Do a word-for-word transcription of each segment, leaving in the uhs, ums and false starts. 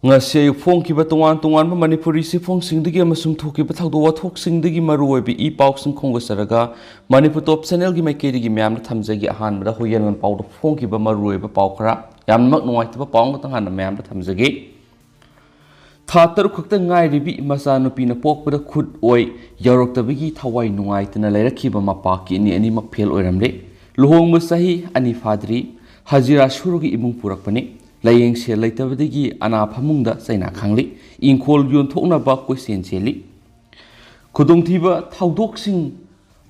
ꯉꯁꯤ ꯑꯌꯨꯛ ꯐꯣꯡꯈꯤꯕ ꯇꯣꯉꯥꯟ ꯇꯣꯉꯥꯟꯕ ꯃꯅꯤꯄꯨꯔꯤ ꯆꯦꯐꯣꯡꯁꯤꯡꯗꯒꯤ ꯑꯃꯁꯨꯡ ꯊꯣꯛꯈꯤꯕ ꯊꯧꯗꯣꯛ ꯋꯥꯊꯣꯛꯁꯤꯡꯗꯒꯤ ꯃꯔꯨꯑꯣꯏꯕ ꯏ ꯄꯥꯎꯁꯤꯡ ꯈꯣꯝꯒꯠꯆꯔꯒ ꯃꯅꯤꯄꯨꯔ ꯇꯣꯞ ꯆꯦꯅꯦꯜꯒꯤ ꯃꯥꯏꯀꯩꯗꯒꯤ ꯃꯌꯥꯝꯗ ꯊꯝꯖꯒꯦ꯫ ꯑꯍꯥꯟꯕꯗ ꯍꯨꯏꯌꯦꯟ ꯂꯣꯟꯄꯥꯎꯗ ꯐꯣꯡꯈꯤꯕ ꯃꯔꯨꯑꯣꯏꯕ ꯄꯥꯎ ꯈꯔ, ꯌꯥꯝꯅꯃꯛ ꯅꯨꯡꯉꯥꯏꯇꯕ ꯄꯥꯎ ꯑꯃꯇꯪ ꯍꯥꯟꯅ ꯃꯌꯥꯝꯗ ꯊꯝꯖꯒꯦ꯫ ꯊꯥ ꯇꯔꯨꯛ ꯈꯛꯇ ꯉꯥꯏꯔꯤꯕꯤ ꯃꯆꯥꯅꯨꯄꯤꯅ ꯄꯣꯛꯄꯗ ꯈꯨꯠ ꯑꯣꯏ ꯌꯧꯔꯛꯇꯕꯒꯤ ꯊꯋꯥꯏ ꯅꯨꯡꯉꯥꯏꯇꯅ ꯂꯩꯔꯛꯈꯤꯕ ꯃꯄꯥ ꯀꯤꯠꯅꯤ ꯑꯅꯤꯃꯛ ꯐꯦꯜ ꯑꯣꯏꯔꯝꯂꯦ꯫ ꯂꯨꯍꯣꯡꯕ ꯆꯍꯤ ꯑꯅꯤ ꯐꯥꯗ꯭ꯔꯤ, ꯍꯖꯤꯔꯥ ꯁꯨꯔꯒ ꯏꯃꯨꯡ ꯄꯨꯔꯛꯄꯅꯤ꯫ ꯂꯥꯏꯌꯦꯡ ꯁꯦꯜ ꯂꯩꯇꯕꯗꯒꯤ ꯑꯅꯥ ꯐꯃꯨꯡꯗ ꯆꯩꯅꯥ ꯈꯥꯡꯂꯤ꯫ ꯏꯪꯈꯣꯜ ꯌꯣꯟꯊꯣꯛꯅꯕ ꯀꯣꯏꯆꯦꯟ ꯆꯦꯜꯂꯤ꯫ ꯈꯨꯗꯣꯡꯊꯤꯕ ꯊꯧꯗꯣꯛꯁꯤꯡ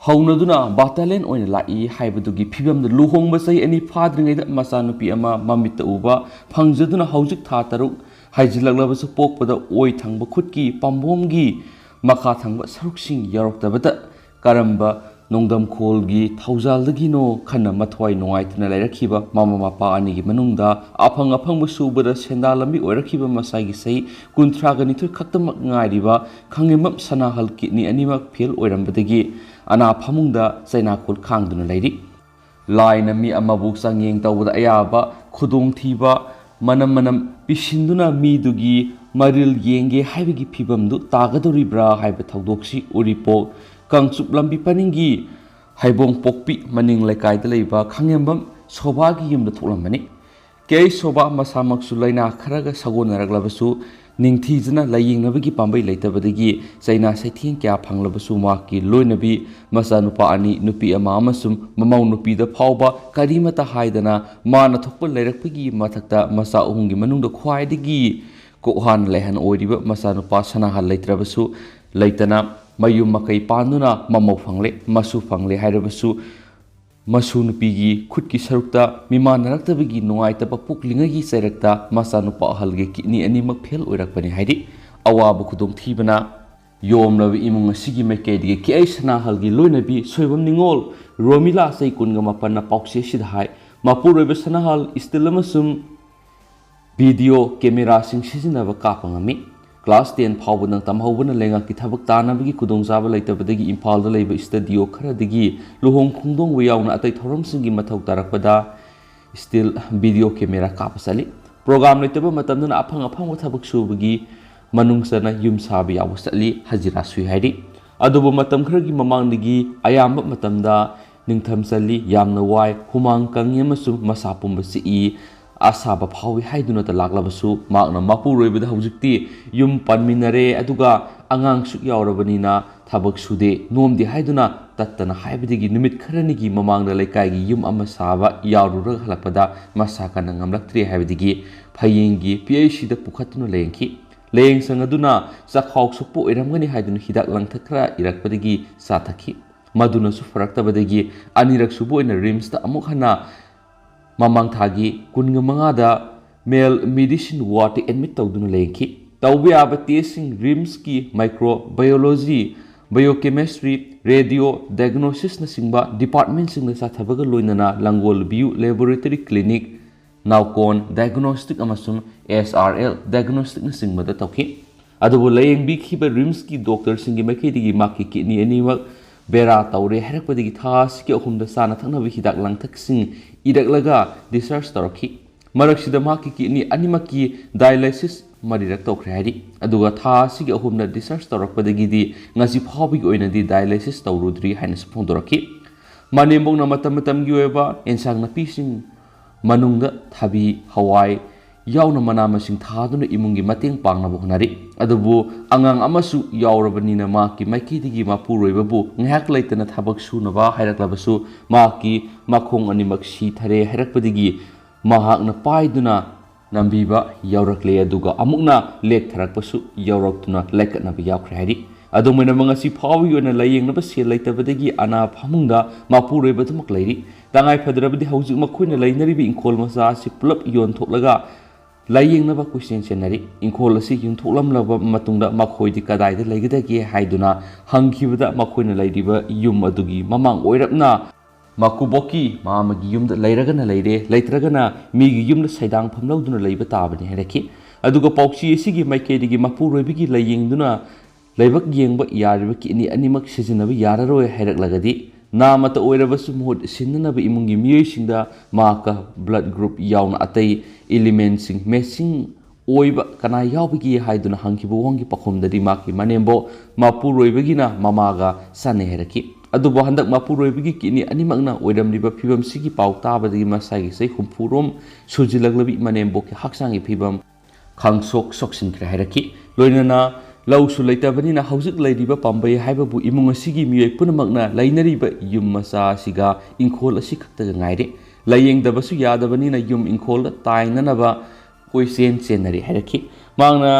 ꯍꯧꯅꯗꯨꯅ ꯕꯥꯇꯥꯂꯤꯌꯟ ꯑꯣꯏꯅ ꯂꯥꯛꯏ ꯍꯥꯏꯕꯗꯨꯒꯤ ꯐꯤꯕꯝꯗ ꯂꯨꯍꯣꯡꯕ ꯆꯍꯤ ꯑꯅꯤ ꯐꯥꯗ꯭ꯔꯤꯉꯩꯗ ꯃꯆꯥꯅꯨꯄꯤ ꯑꯃ ꯃꯃꯤꯠꯇ ꯎꯕ ꯐꯪꯖꯗꯨꯅ ꯍꯧꯖꯤꯛ ꯊꯥ ꯇꯔꯨꯛ ꯍꯥꯏꯖꯤꯜꯂꯛꯂꯕꯁꯨ ꯄꯣꯛꯄꯗ ꯑꯣꯏ ꯊꯪꯕ ꯈꯨꯠꯀꯤ ꯄꯥꯝꯕꯣꯝꯒꯤ ꯃꯈꯥ ꯊꯪꯕ ꯁꯔꯨꯛꯁꯤꯡ ꯌꯧꯔꯛꯇꯕꯗ ꯀꯔꯝꯕ ꯅꯣꯡꯗꯝꯈꯣꯜꯒꯤ ꯊꯧꯖꯥꯜꯗꯒꯤꯅꯣ ꯈꯟꯅ ꯃꯊ꯭ꯋꯥꯏ ꯅꯨꯡꯉꯥꯏꯇꯅ ꯂꯩꯔꯛꯈꯤꯕ ꯃꯃꯥ ꯃꯄꯥ ꯑꯅꯤꯒꯤ ꯃꯅꯨꯡꯗ ꯑꯐꯪ ꯑꯐꯪꯕ ꯁꯨꯕꯗ ꯁꯦꯟꯗꯥꯜ ꯂꯝꯕꯤ ꯑꯣꯏꯔꯛꯈꯤꯕ ꯃꯁꯥꯒꯤ ꯆꯍꯤ ꯀꯨꯟꯊ꯭ꯔꯥꯒ ꯅꯤꯊꯣꯏ ꯈꯛꯇꯃꯛ ꯉꯥꯏꯔꯤꯕ ꯈꯥꯉꯦꯝꯕꯝ ꯁꯅꯥꯍꯜ ꯀꯤꯠꯅꯤ ꯑꯅꯤꯃꯛ ꯐꯦꯜ ꯑꯣꯏꯔꯝꯕꯗꯒꯤ ꯑꯅꯥ ꯐꯃꯨꯡꯗ ꯆꯩꯅꯥꯈꯣꯜ ꯈꯥꯡꯗꯨꯅ ꯂꯩꯔꯤ꯫ ꯂꯥꯏꯅ ꯃꯤ ꯑꯃꯕꯨ ꯆꯥꯡꯌꯦꯡ ꯇꯧꯕꯗ ꯑꯌꯥꯕ ꯈꯨꯗꯣꯡꯊꯤꯕ ꯃꯅꯝ ꯃꯅꯝ ꯄꯤꯁꯤꯟꯗꯨꯅ ꯃꯤꯗꯨꯒꯤ ꯃꯔꯤꯜ ꯌꯦꯡꯒꯦ ꯍꯥꯏꯕꯒꯤ ꯐꯤꯕꯝꯗꯨ ꯇꯥꯒꯗꯧꯔꯤꯕ꯭ꯔꯥ ꯍꯥꯏꯕ ꯊꯧꯗꯣꯛꯁꯤ ꯎꯔꯤꯄꯣꯛ ꯀꯥꯡꯆꯨꯞ ꯂꯝꯕꯤ ꯄꯔꯤꯡꯒꯤ ꯍꯩꯕꯣꯡ ꯄꯣꯛꯄꯤ ꯃꯅꯤꯡ ꯂꯩꯀꯥꯏꯗ ꯂꯩꯕ ꯈꯥꯉꯦꯝꯕꯝ ꯁꯣꯚꯥꯒꯤ ꯌꯨꯝꯗ ꯊꯣꯛꯂꯝꯕꯅꯤ꯫ ꯀꯦ ꯁꯣꯚꯥ ꯃꯁꯥꯃꯛꯁꯨ ꯂꯥꯏꯅꯥ ꯈꯔꯒ ꯁꯥꯒꯣꯟꯅꯔꯛꯂꯕꯁꯨ ꯅꯤꯡꯊꯤꯖꯅ ꯂꯥꯌꯦꯡꯅꯕꯒꯤ ꯄꯥꯝꯕꯩ ꯂꯩꯇꯕꯗꯒꯤ ꯆꯩꯅꯥ ꯆꯩꯊꯦꯡ ꯀꯌꯥ ꯐꯪꯂꯕꯁꯨ ꯃꯍꯥꯛꯀꯤ ꯂꯣꯏꯅꯕꯤ ꯃꯆꯥꯅꯨꯄꯥ ꯑꯅꯤ, ꯅꯨꯄꯤ ꯑꯃ ꯑꯃꯁꯨꯡ ꯃꯃꯧ ꯅꯨꯄꯤꯗ ꯐꯥꯎꯕ ꯀꯔꯤꯃꯠꯇ ꯍꯥꯏꯗꯅ ꯃꯥꯅ ꯊꯣꯛꯄ ꯂꯩꯔꯛꯄꯒꯤ ꯃꯊꯛꯇ ꯃꯆꯥ ꯑꯍꯨꯝꯒꯤ ꯃꯅꯨꯡꯗ ꯈ꯭ꯋꯥꯏꯗꯒꯤ ꯀꯣꯛꯍꯥꯟ ꯂꯩꯍꯟ ꯑꯣꯏꯔꯤꯕ ꯃꯆꯥꯅꯨꯄꯥ ꯁꯅꯥꯍꯜ ꯂꯩꯇ꯭ꯔꯕꯁꯨ ꯂꯩꯇꯅ ꯃꯌꯨꯝ ꯃꯀꯩ ꯄꯥꯟꯗꯨꯅ ꯃꯃꯧ ꯐꯪꯂꯦ, ꯃꯁꯨ ꯐꯪꯂꯦ ꯍꯥꯏꯔꯕꯁꯨ ꯃꯁꯨ ꯅꯨꯄꯤꯒꯤ ꯈꯨꯠꯀꯤ ꯁꯔꯨꯛꯇ ꯃꯤꯃꯥꯟꯅꯔꯛꯇꯕꯒꯤ ꯅꯨꯡꯉꯥꯏꯇꯕ ꯄꯣꯛꯂꯤꯉꯩꯒꯤ ꯆꯩꯔꯛꯇ ꯃꯆꯥꯅꯨꯄꯥ ꯑꯍꯜꯒꯤ ꯀꯤꯠꯅꯤ ꯑꯅꯤꯃꯛ ꯐꯦꯜ ꯑꯣꯏꯔꯛꯄꯅꯤ ꯍꯥꯏꯔꯤ꯫ ꯑꯋꯥꯕ ꯈꯨꯗꯣꯡꯊꯤꯕꯅ ꯌꯣꯝꯂꯕ ꯏꯃꯨꯡ ꯑꯁꯤꯒꯤ ꯃꯥꯏꯀꯩꯗꯒꯤ ꯀꯦ ꯑꯩꯆ ꯁꯅꯥꯍꯜꯒꯤ ꯂꯣꯏꯅꯕꯤ ꯁꯣꯏꯕꯝ ꯅꯤꯉꯣꯜ ꯔꯣꯃꯤꯂꯥ ꯆꯍꯤ ꯀꯨꯟꯒ ꯃꯥꯄꯟꯅ ꯄꯥꯎꯆꯦ ꯑꯁꯤꯗ ꯍꯥꯏ, ꯃꯄꯨꯔꯣꯏꯕ ꯁꯅꯥꯍꯜ ꯁ꯭ꯇꯤꯜ ꯑꯃꯁꯨꯡ ꯚꯤꯗꯤꯑꯣ ꯀꯦꯃꯦꯔꯥꯁꯤꯡ ꯁꯤꯖꯤꯟꯅꯕ ꯀꯥꯞꯄ ꯉꯝꯃꯤ꯫ ꯀ꯭ꯂꯥꯁ ꯇꯦꯟ ꯐꯥꯎꯕꯗꯪ ꯇꯝꯍꯧꯕꯅ ꯂꯩꯉꯥꯛꯀꯤ ꯊꯕꯛ ꯇꯥꯅꯕꯒꯤ ꯈꯨꯗꯣꯡꯆꯥꯕ ꯂꯩꯇꯕꯗꯒꯤ ꯏꯝꯐꯥꯜꯗ ꯂꯩꯕ ꯁ꯭ꯇꯨꯗꯤꯑꯣ ꯈꯔꯗꯒꯤ ꯂꯨꯍꯣꯡ ꯈꯣꯡꯗꯣꯡꯕ ꯌꯥꯎꯅ ꯑꯇꯩ ꯊꯧꯔꯝꯁꯤꯡꯒꯤ ꯃꯊꯧ ꯇꯥꯔꯛꯄꯗ ꯁ꯭ꯇꯤꯜ ꯚꯤꯗꯤꯑꯣ ꯀꯦꯃꯦꯔꯥ ꯀꯥꯞꯄ ꯆꯠꯂꯤ꯫ ꯄ꯭ꯔꯣꯒꯥꯝ ꯂꯩꯇꯕ ꯃꯇꯝꯗꯅ ꯑꯐꯪ ꯑꯐꯪꯕ ꯊꯕꯛ ꯁꯨꯕꯒꯤ ꯃꯅꯨꯡ ꯆꯟꯅ ꯌꯨꯝ ꯁꯥꯕ ꯌꯥꯎꯕ ꯆꯠꯂꯤ, ꯍꯖꯤꯔꯥ ꯁꯨꯏ ꯍꯥꯏꯔꯤ꯫ ꯑꯗꯨꯕꯨ ꯃꯇꯝ ꯈꯔꯒꯤ ꯃꯃꯥꯡꯗꯒꯤ ꯑꯌꯥꯝꯕ ꯃꯇꯝꯗ ꯅꯤꯡꯊꯝ ꯆꯜꯂꯤ, ꯌꯥꯝꯅ ꯋꯥꯏ, ꯍꯨꯃꯥꯡ ꯀꯪꯉꯤ ꯑꯃꯁꯨꯡ ꯃꯁꯥ ꯄꯨꯝꯕ ꯆꯤꯛꯏ, ꯑꯁꯥꯕ ꯐꯥꯎꯏ ꯍꯥꯏꯗꯨꯅꯇ ꯂꯥꯛꯂꯕꯁꯨ, ꯃꯍꯥꯛꯅ ꯃꯄꯨꯔꯣꯏꯕꯗ ꯍꯧꯖꯤꯛꯇꯤ ꯌꯨꯝ ꯄꯥꯟꯃꯤꯟꯅꯔꯦ, ꯑꯗꯨꯒ ꯑꯉꯥꯡꯁꯨ ꯌꯥꯎꯔꯕꯅꯤꯅ ꯊꯕꯛ ꯁꯨꯗꯦ, ꯅꯣꯝꯗꯦ ꯍꯥꯏꯗꯨꯅ ꯇꯠꯇꯅ ꯍꯥꯏꯕꯗꯒꯤ ꯅꯨꯃꯤꯠ ꯈꯔꯅꯤꯒꯤ ꯃꯃꯥꯡꯗ ꯂꯩꯀꯥꯏꯒꯤ ꯌꯨꯝ ꯑꯃ ꯁꯥꯕ ꯌꯥꯎꯔꯨꯔꯒ ꯍꯜꯂꯛꯄꯗ ꯃꯁꯥ ꯀꯟꯅ ꯉꯝꯂꯛꯇ꯭ꯔꯦ ꯍꯥꯏꯕꯗꯒꯤ ꯐꯌꯦꯡꯒꯤ ꯄꯤ ꯑꯩꯆ ꯁꯤꯗ ꯄꯨꯈꯠꯇꯨꯅ ꯂꯥꯌꯦꯡꯈꯤ꯫ ꯂꯥꯌꯦꯡꯁꯪ ꯑꯗꯨꯅ ꯆꯈꯥꯎ ꯁꯣꯛꯄ ꯑꯣꯏꯔꯝꯒꯅꯤ ꯍꯥꯏꯗꯨꯅ ꯍꯤꯗꯥꯛ ꯂꯥꯡꯊꯛ ꯈꯔ ꯏꯔꯛꯄꯗꯒꯤ ꯆꯥꯊꯛꯈꯤ꯫ ꯃꯗꯨꯅꯁꯨ ꯐꯔꯛꯇꯕꯗꯒꯤ ꯑꯅꯤꯔꯛ ꯁꯨꯕ ꯑꯣꯏꯅ ꯔꯤꯝꯁꯇ ꯑꯃꯨꯛ ꯍꯟꯅ ꯃꯃꯥꯡ ꯊꯥꯒꯤ ꯀꯨꯟꯃꯉꯥꯗ ꯃꯦꯜ ꯃꯦꯗꯤꯁꯤꯟ ꯋꯥꯔꯗꯇ ꯑꯦꯗꯃꯤꯠ ꯇꯧꯗꯨꯅ ꯂꯩꯈꯤ꯫ ꯇꯧꯕ ꯌꯥꯕ ꯇꯦꯁꯁꯤꯡ ꯔꯤꯝꯁꯀꯤ ꯃꯥꯏꯀ꯭ꯔꯣꯕꯥꯏꯑꯣꯂꯣꯖꯤ, ꯕꯥꯏꯑꯣꯀꯦꯃꯤꯁꯇ꯭ꯔꯤ, ꯔꯦꯗꯤꯑꯣ ꯗꯥꯏꯒꯅꯣꯁꯤꯁꯅꯆꯤꯡꯕ ꯗꯤꯄꯥꯔꯠꯃꯦꯟꯁꯤꯡꯗ ꯆꯠꯊꯕꯒ ꯂꯣꯏꯅꯅ ꯂꯥꯡꯒꯣꯜ ꯕꯤꯌꯨ ꯂꯦꯕꯣꯔꯦꯇꯔꯤ ꯀ꯭ꯂꯤꯅꯤꯛ, ꯅꯥꯎꯀꯣꯟ ꯗꯥꯏꯒꯅꯣꯁꯇꯤꯛ ꯑꯃꯁꯨꯡ ꯑꯦꯁ ꯑꯥꯔ ꯑꯦꯜ ꯗꯥꯏꯒꯅꯣꯁꯇꯤꯛꯅꯆꯤꯡꯕꯗ ꯇꯧꯈꯤ꯫ ꯑꯗꯨꯕꯨ ꯂꯥꯌꯦꯡꯕꯤꯈꯤꯕ ꯔꯤꯝꯁꯀꯤ ꯗꯣꯛꯇꯔꯁꯤꯡꯒꯤ ꯃꯥꯏꯀꯩꯗꯒꯤ ꯃꯍꯥꯛꯀꯤ ꯀꯤꯗꯅꯤ ꯑꯅꯤꯃꯛ ꯕꯦꯔꯥ ꯇꯧꯔꯦ ꯍꯥꯏꯔꯛꯄꯗꯒꯤ ꯊꯥ ꯑꯁꯤꯒꯤ ꯑꯍꯨꯝꯗ ꯆꯥꯅ ꯊꯛꯅꯕ ꯍꯤꯗꯥꯛ ꯂꯥꯡꯊꯛꯁꯤꯡ ꯏꯔꯛꯂꯒ ꯗꯤꯁꯆꯥꯔꯖ ꯇꯧꯔꯛꯈꯤ꯫ ꯃꯔꯛꯁꯤꯗ ꯃꯍꯥꯛꯀꯤ ꯀꯤꯗꯅꯤ ꯑꯅꯤꯃꯛꯀꯤ ꯗꯥꯏꯂꯥꯏꯁꯤꯁ ꯃꯔꯤꯔꯛ ꯇꯧꯈ꯭ꯔꯦ ꯍꯥꯏꯔꯤ꯫ ꯑꯗꯨꯒ ꯊꯥ ꯑꯁꯤꯒꯤ ꯑꯍꯨꯝꯗ ꯗꯤꯁꯆꯥꯔꯖ ꯇꯧꯔꯛꯄꯗꯒꯤꯗꯤ ꯉꯁꯤ ꯐꯥꯎꯕꯒꯤ ꯑꯣꯏꯅꯗꯤ ꯗꯥꯏꯂꯥꯏꯁꯤꯁ ꯇꯧꯔꯨꯗ꯭ꯔꯤ ꯍꯥꯏꯅꯁꯨ ꯐꯣꯡꯗꯣꯔꯛꯈꯤ꯫ ꯃꯅꯦꯝꯕꯣꯛꯅ ꯃꯇꯝ ꯃꯇꯝꯒꯤ ꯑꯣꯏꯕ ꯑꯦꯟꯁꯥꯡ ꯅꯥꯄꯤꯁꯤꯡ, ꯃꯅꯨꯡꯗ ꯊꯕꯤ, ꯍꯋꯥꯏ ꯌꯥꯎꯅ ꯃꯅꯥ ꯃꯁꯤꯡ ꯊꯥꯗꯨꯅ ꯏꯃꯨꯡꯒꯤ ꯃꯇꯦꯡ ꯄꯥꯡꯅꯕ ꯍꯣꯠꯅꯔꯤ꯫ ꯑꯗꯨꯕꯨ ꯑꯉꯥꯡ ꯑꯃꯁꯨ ꯌꯥꯎꯔꯕꯅꯤꯅ ꯃꯍꯥꯛꯀꯤ ꯃꯥꯏꯀꯩꯗꯒꯤ ꯃꯄꯨꯔꯣꯏꯕꯕꯨ ꯉꯥꯏꯍꯥꯛ ꯂꯩꯇꯅ ꯊꯕꯛ ꯁꯨꯅꯕ ꯍꯥꯏꯔꯛꯂꯕꯁꯨ ꯃꯍꯥꯛꯀꯤ ꯃꯈꯣꯡ ꯑꯅꯤꯃꯛ ꯁꯤꯊꯔꯦ ꯍꯥꯏꯔꯛꯄꯗꯒꯤ ꯃꯍꯥꯛꯅ ꯄꯥꯏꯗꯨꯅ ꯅꯝꯕꯤꯕ ꯌꯥꯎꯔꯛꯂꯦ, ꯑꯗꯨꯒ ꯑꯃꯨꯛꯅ ꯂꯦꯛꯊꯔꯛꯄꯁꯨ ꯌꯥꯎꯔꯛꯇꯨꯅ ꯂꯥꯏꯀꯠꯅꯕ ꯌꯥꯎꯈ꯭ꯔꯦ ꯍꯥꯏꯔꯤ꯫ ꯑꯗꯨꯝ ꯑꯣꯏꯅꯃꯛ ꯉꯁꯤ ꯐꯥꯎꯕꯒꯤ ꯑꯣꯏꯅ ꯂꯥꯏꯌꯦꯡꯅꯕ ꯁꯦꯜ ꯂꯩꯇꯕꯗꯒꯤ ꯑꯅꯥ ꯐꯃꯨꯡꯗ ꯃꯄꯨꯔꯣꯏꯕꯗꯨꯃꯛ ꯂꯩꯔꯤ꯫ ꯇꯉꯥꯏ ꯐꯗ꯭ꯔꯕꯗꯤ ꯍꯧꯖꯤꯛ ꯃꯈꯣꯏꯅ ꯂꯩꯅꯔꯤꯕ ꯏꯪꯈꯣꯜ ꯃꯆꯥ ꯑꯁꯤ ꯄꯨꯂꯞ ꯌꯣꯟꯊꯣꯛꯂꯒ ꯂꯥꯏꯌꯦꯡꯅꯕ ꯀꯣꯏꯆꯦꯟ ꯆꯦꯟꯅꯔꯤ꯫ ꯏꯪꯈꯣꯜ ꯑꯁꯤ ꯌꯣꯟꯊꯣꯛꯂꯝꯂꯕ ꯃꯇꯨꯡꯗ ꯃꯈꯣꯏꯗꯤ ꯀꯗꯥꯏꯗ ꯂꯩꯒꯗꯒꯦ ꯍꯥꯏꯗꯨꯅ ꯍꯪꯈꯤꯕꯗ ꯃꯈꯣꯏꯅ ꯂꯩꯔꯤꯕ ꯌꯨꯝ ꯑꯗꯨꯒꯤ ꯃꯃꯥꯡ ꯑꯣꯏꯔꯞꯅ ꯃꯀꯨꯕꯣꯛꯀꯤ ꯃꯥꯃꯒꯤ ꯌꯨꯝꯗ ꯂꯩꯔꯒꯅ ꯂꯩꯔꯦ, ꯂꯩꯇ꯭ꯔꯒꯅ ꯃꯤꯒꯤ ꯌꯨꯝꯗ ꯁꯩꯗꯥꯡꯐꯝ ꯂꯧꯗꯨꯅ ꯂꯩꯕ ꯇꯥꯕꯅꯤ ꯍꯥꯏꯔꯛꯈꯤ꯫ ꯑꯗꯨꯒ ꯄꯥꯎꯆꯦ ꯑꯁꯤꯒꯤ ꯃꯥꯏꯀꯩꯗꯒꯤ ꯃꯄꯨꯔꯣꯏꯕꯒꯤ ꯂꯥꯏꯌꯦꯡꯗꯨꯅ ꯂꯥꯏꯕꯛ ꯌꯦꯡꯕ ꯌꯥꯔꯤꯕ ꯀꯤꯗꯅꯤ ꯑꯅꯤꯃꯛ ꯁꯤꯖꯤꯟꯅꯕ ꯌꯥꯔꯔꯣꯏ ꯍꯥꯏꯔꯛꯂꯒꯗꯤ ꯅꯥꯃꯇ ꯑꯣꯏꯔꯕꯁꯨ ꯃꯍꯨꯠ ꯁꯤꯟꯅꯅꯕ ꯏꯃꯨꯡꯒꯤ ꯃꯤꯑꯣꯏꯁꯤꯡꯗ ꯃꯍꯥꯛꯀ blood group ꯌꯥꯎꯅ ꯑꯇꯩ elementꯁꯤꯡ matching ꯑꯣꯏꯕ ꯀꯅꯥ ꯌꯥꯎꯕꯒꯦ ꯍꯥꯏꯗꯨꯅ ꯍꯪꯈꯤꯕ ꯋꯥꯍꯪꯒꯤ ꯄꯥꯎꯈꯨꯝꯗꯗꯤ ꯃꯍꯥꯛꯀꯤ ꯃꯅꯦꯝꯕꯣꯛ ꯃꯄꯨꯔꯣꯏꯕꯒꯤꯅ ꯃꯃꯥꯒ ꯆꯥꯟꯅꯩ ꯍꯥꯏꯔꯛꯈꯤ꯫ ꯑꯗꯨꯕꯨ ꯍꯟꯗꯛ ꯃꯄꯨꯔꯣꯏꯕꯒꯤ kidney ꯑꯅꯤꯃꯛꯅ ꯑꯣꯏꯔꯝꯂꯤꯕ ꯐꯤꯕꯝꯁꯤꯒꯤ ꯄꯥꯎ ꯇꯥꯕꯗꯒꯤ ꯃꯁꯥꯒꯤ ꯆꯍꯤ ꯍꯨꯝꯐꯨ ꯔꯣꯝ ꯁꯨꯖꯤꯜꯂꯛꯂꯕꯤ ꯃꯅꯦꯝꯕꯣꯛꯀꯤ ꯍꯛꯆꯥꯡꯒꯤ ꯐꯤꯕꯝ ꯈꯪꯁꯣꯛ ꯁꯣꯛꯁꯤꯟꯈ꯭ꯔꯦ ꯍꯥꯏꯔꯛꯈꯤ꯫ ꯂꯣꯏꯅꯅ ꯂꯧꯁꯨ ꯂꯩꯇꯕꯅꯤꯅ ꯍꯧꯖꯤꯛ ꯂꯩꯔꯤꯕ ꯄꯥꯝꯕꯩ ꯍꯥꯏꯕꯕꯨ ꯏꯃꯨꯡ ꯑꯁꯤꯒꯤ ꯃꯤꯑꯣꯏ ꯄꯨꯝꯅꯃꯛꯅ ꯂꯩꯅꯔꯤꯕ ꯌꯨꯝ ꯃꯆꯥ ꯑꯁꯤꯒ ꯏꯪꯈꯣꯜ ꯑꯁꯤ ꯈꯛꯇꯒ ꯉꯥꯏꯔꯦ꯫ ꯂꯥꯌꯦꯡꯗꯕꯁꯨ ꯌꯥꯗꯕꯅꯤꯅ ꯌꯨꯝ ꯏꯪꯈꯣꯜꯗ ꯇꯥꯏꯅꯅꯕ ꯀꯣꯏꯆꯦꯟ ꯆꯦꯟꯅꯔꯤ ꯍꯥꯏꯔꯛꯈꯤ꯫ ꯃꯍꯥꯛꯅ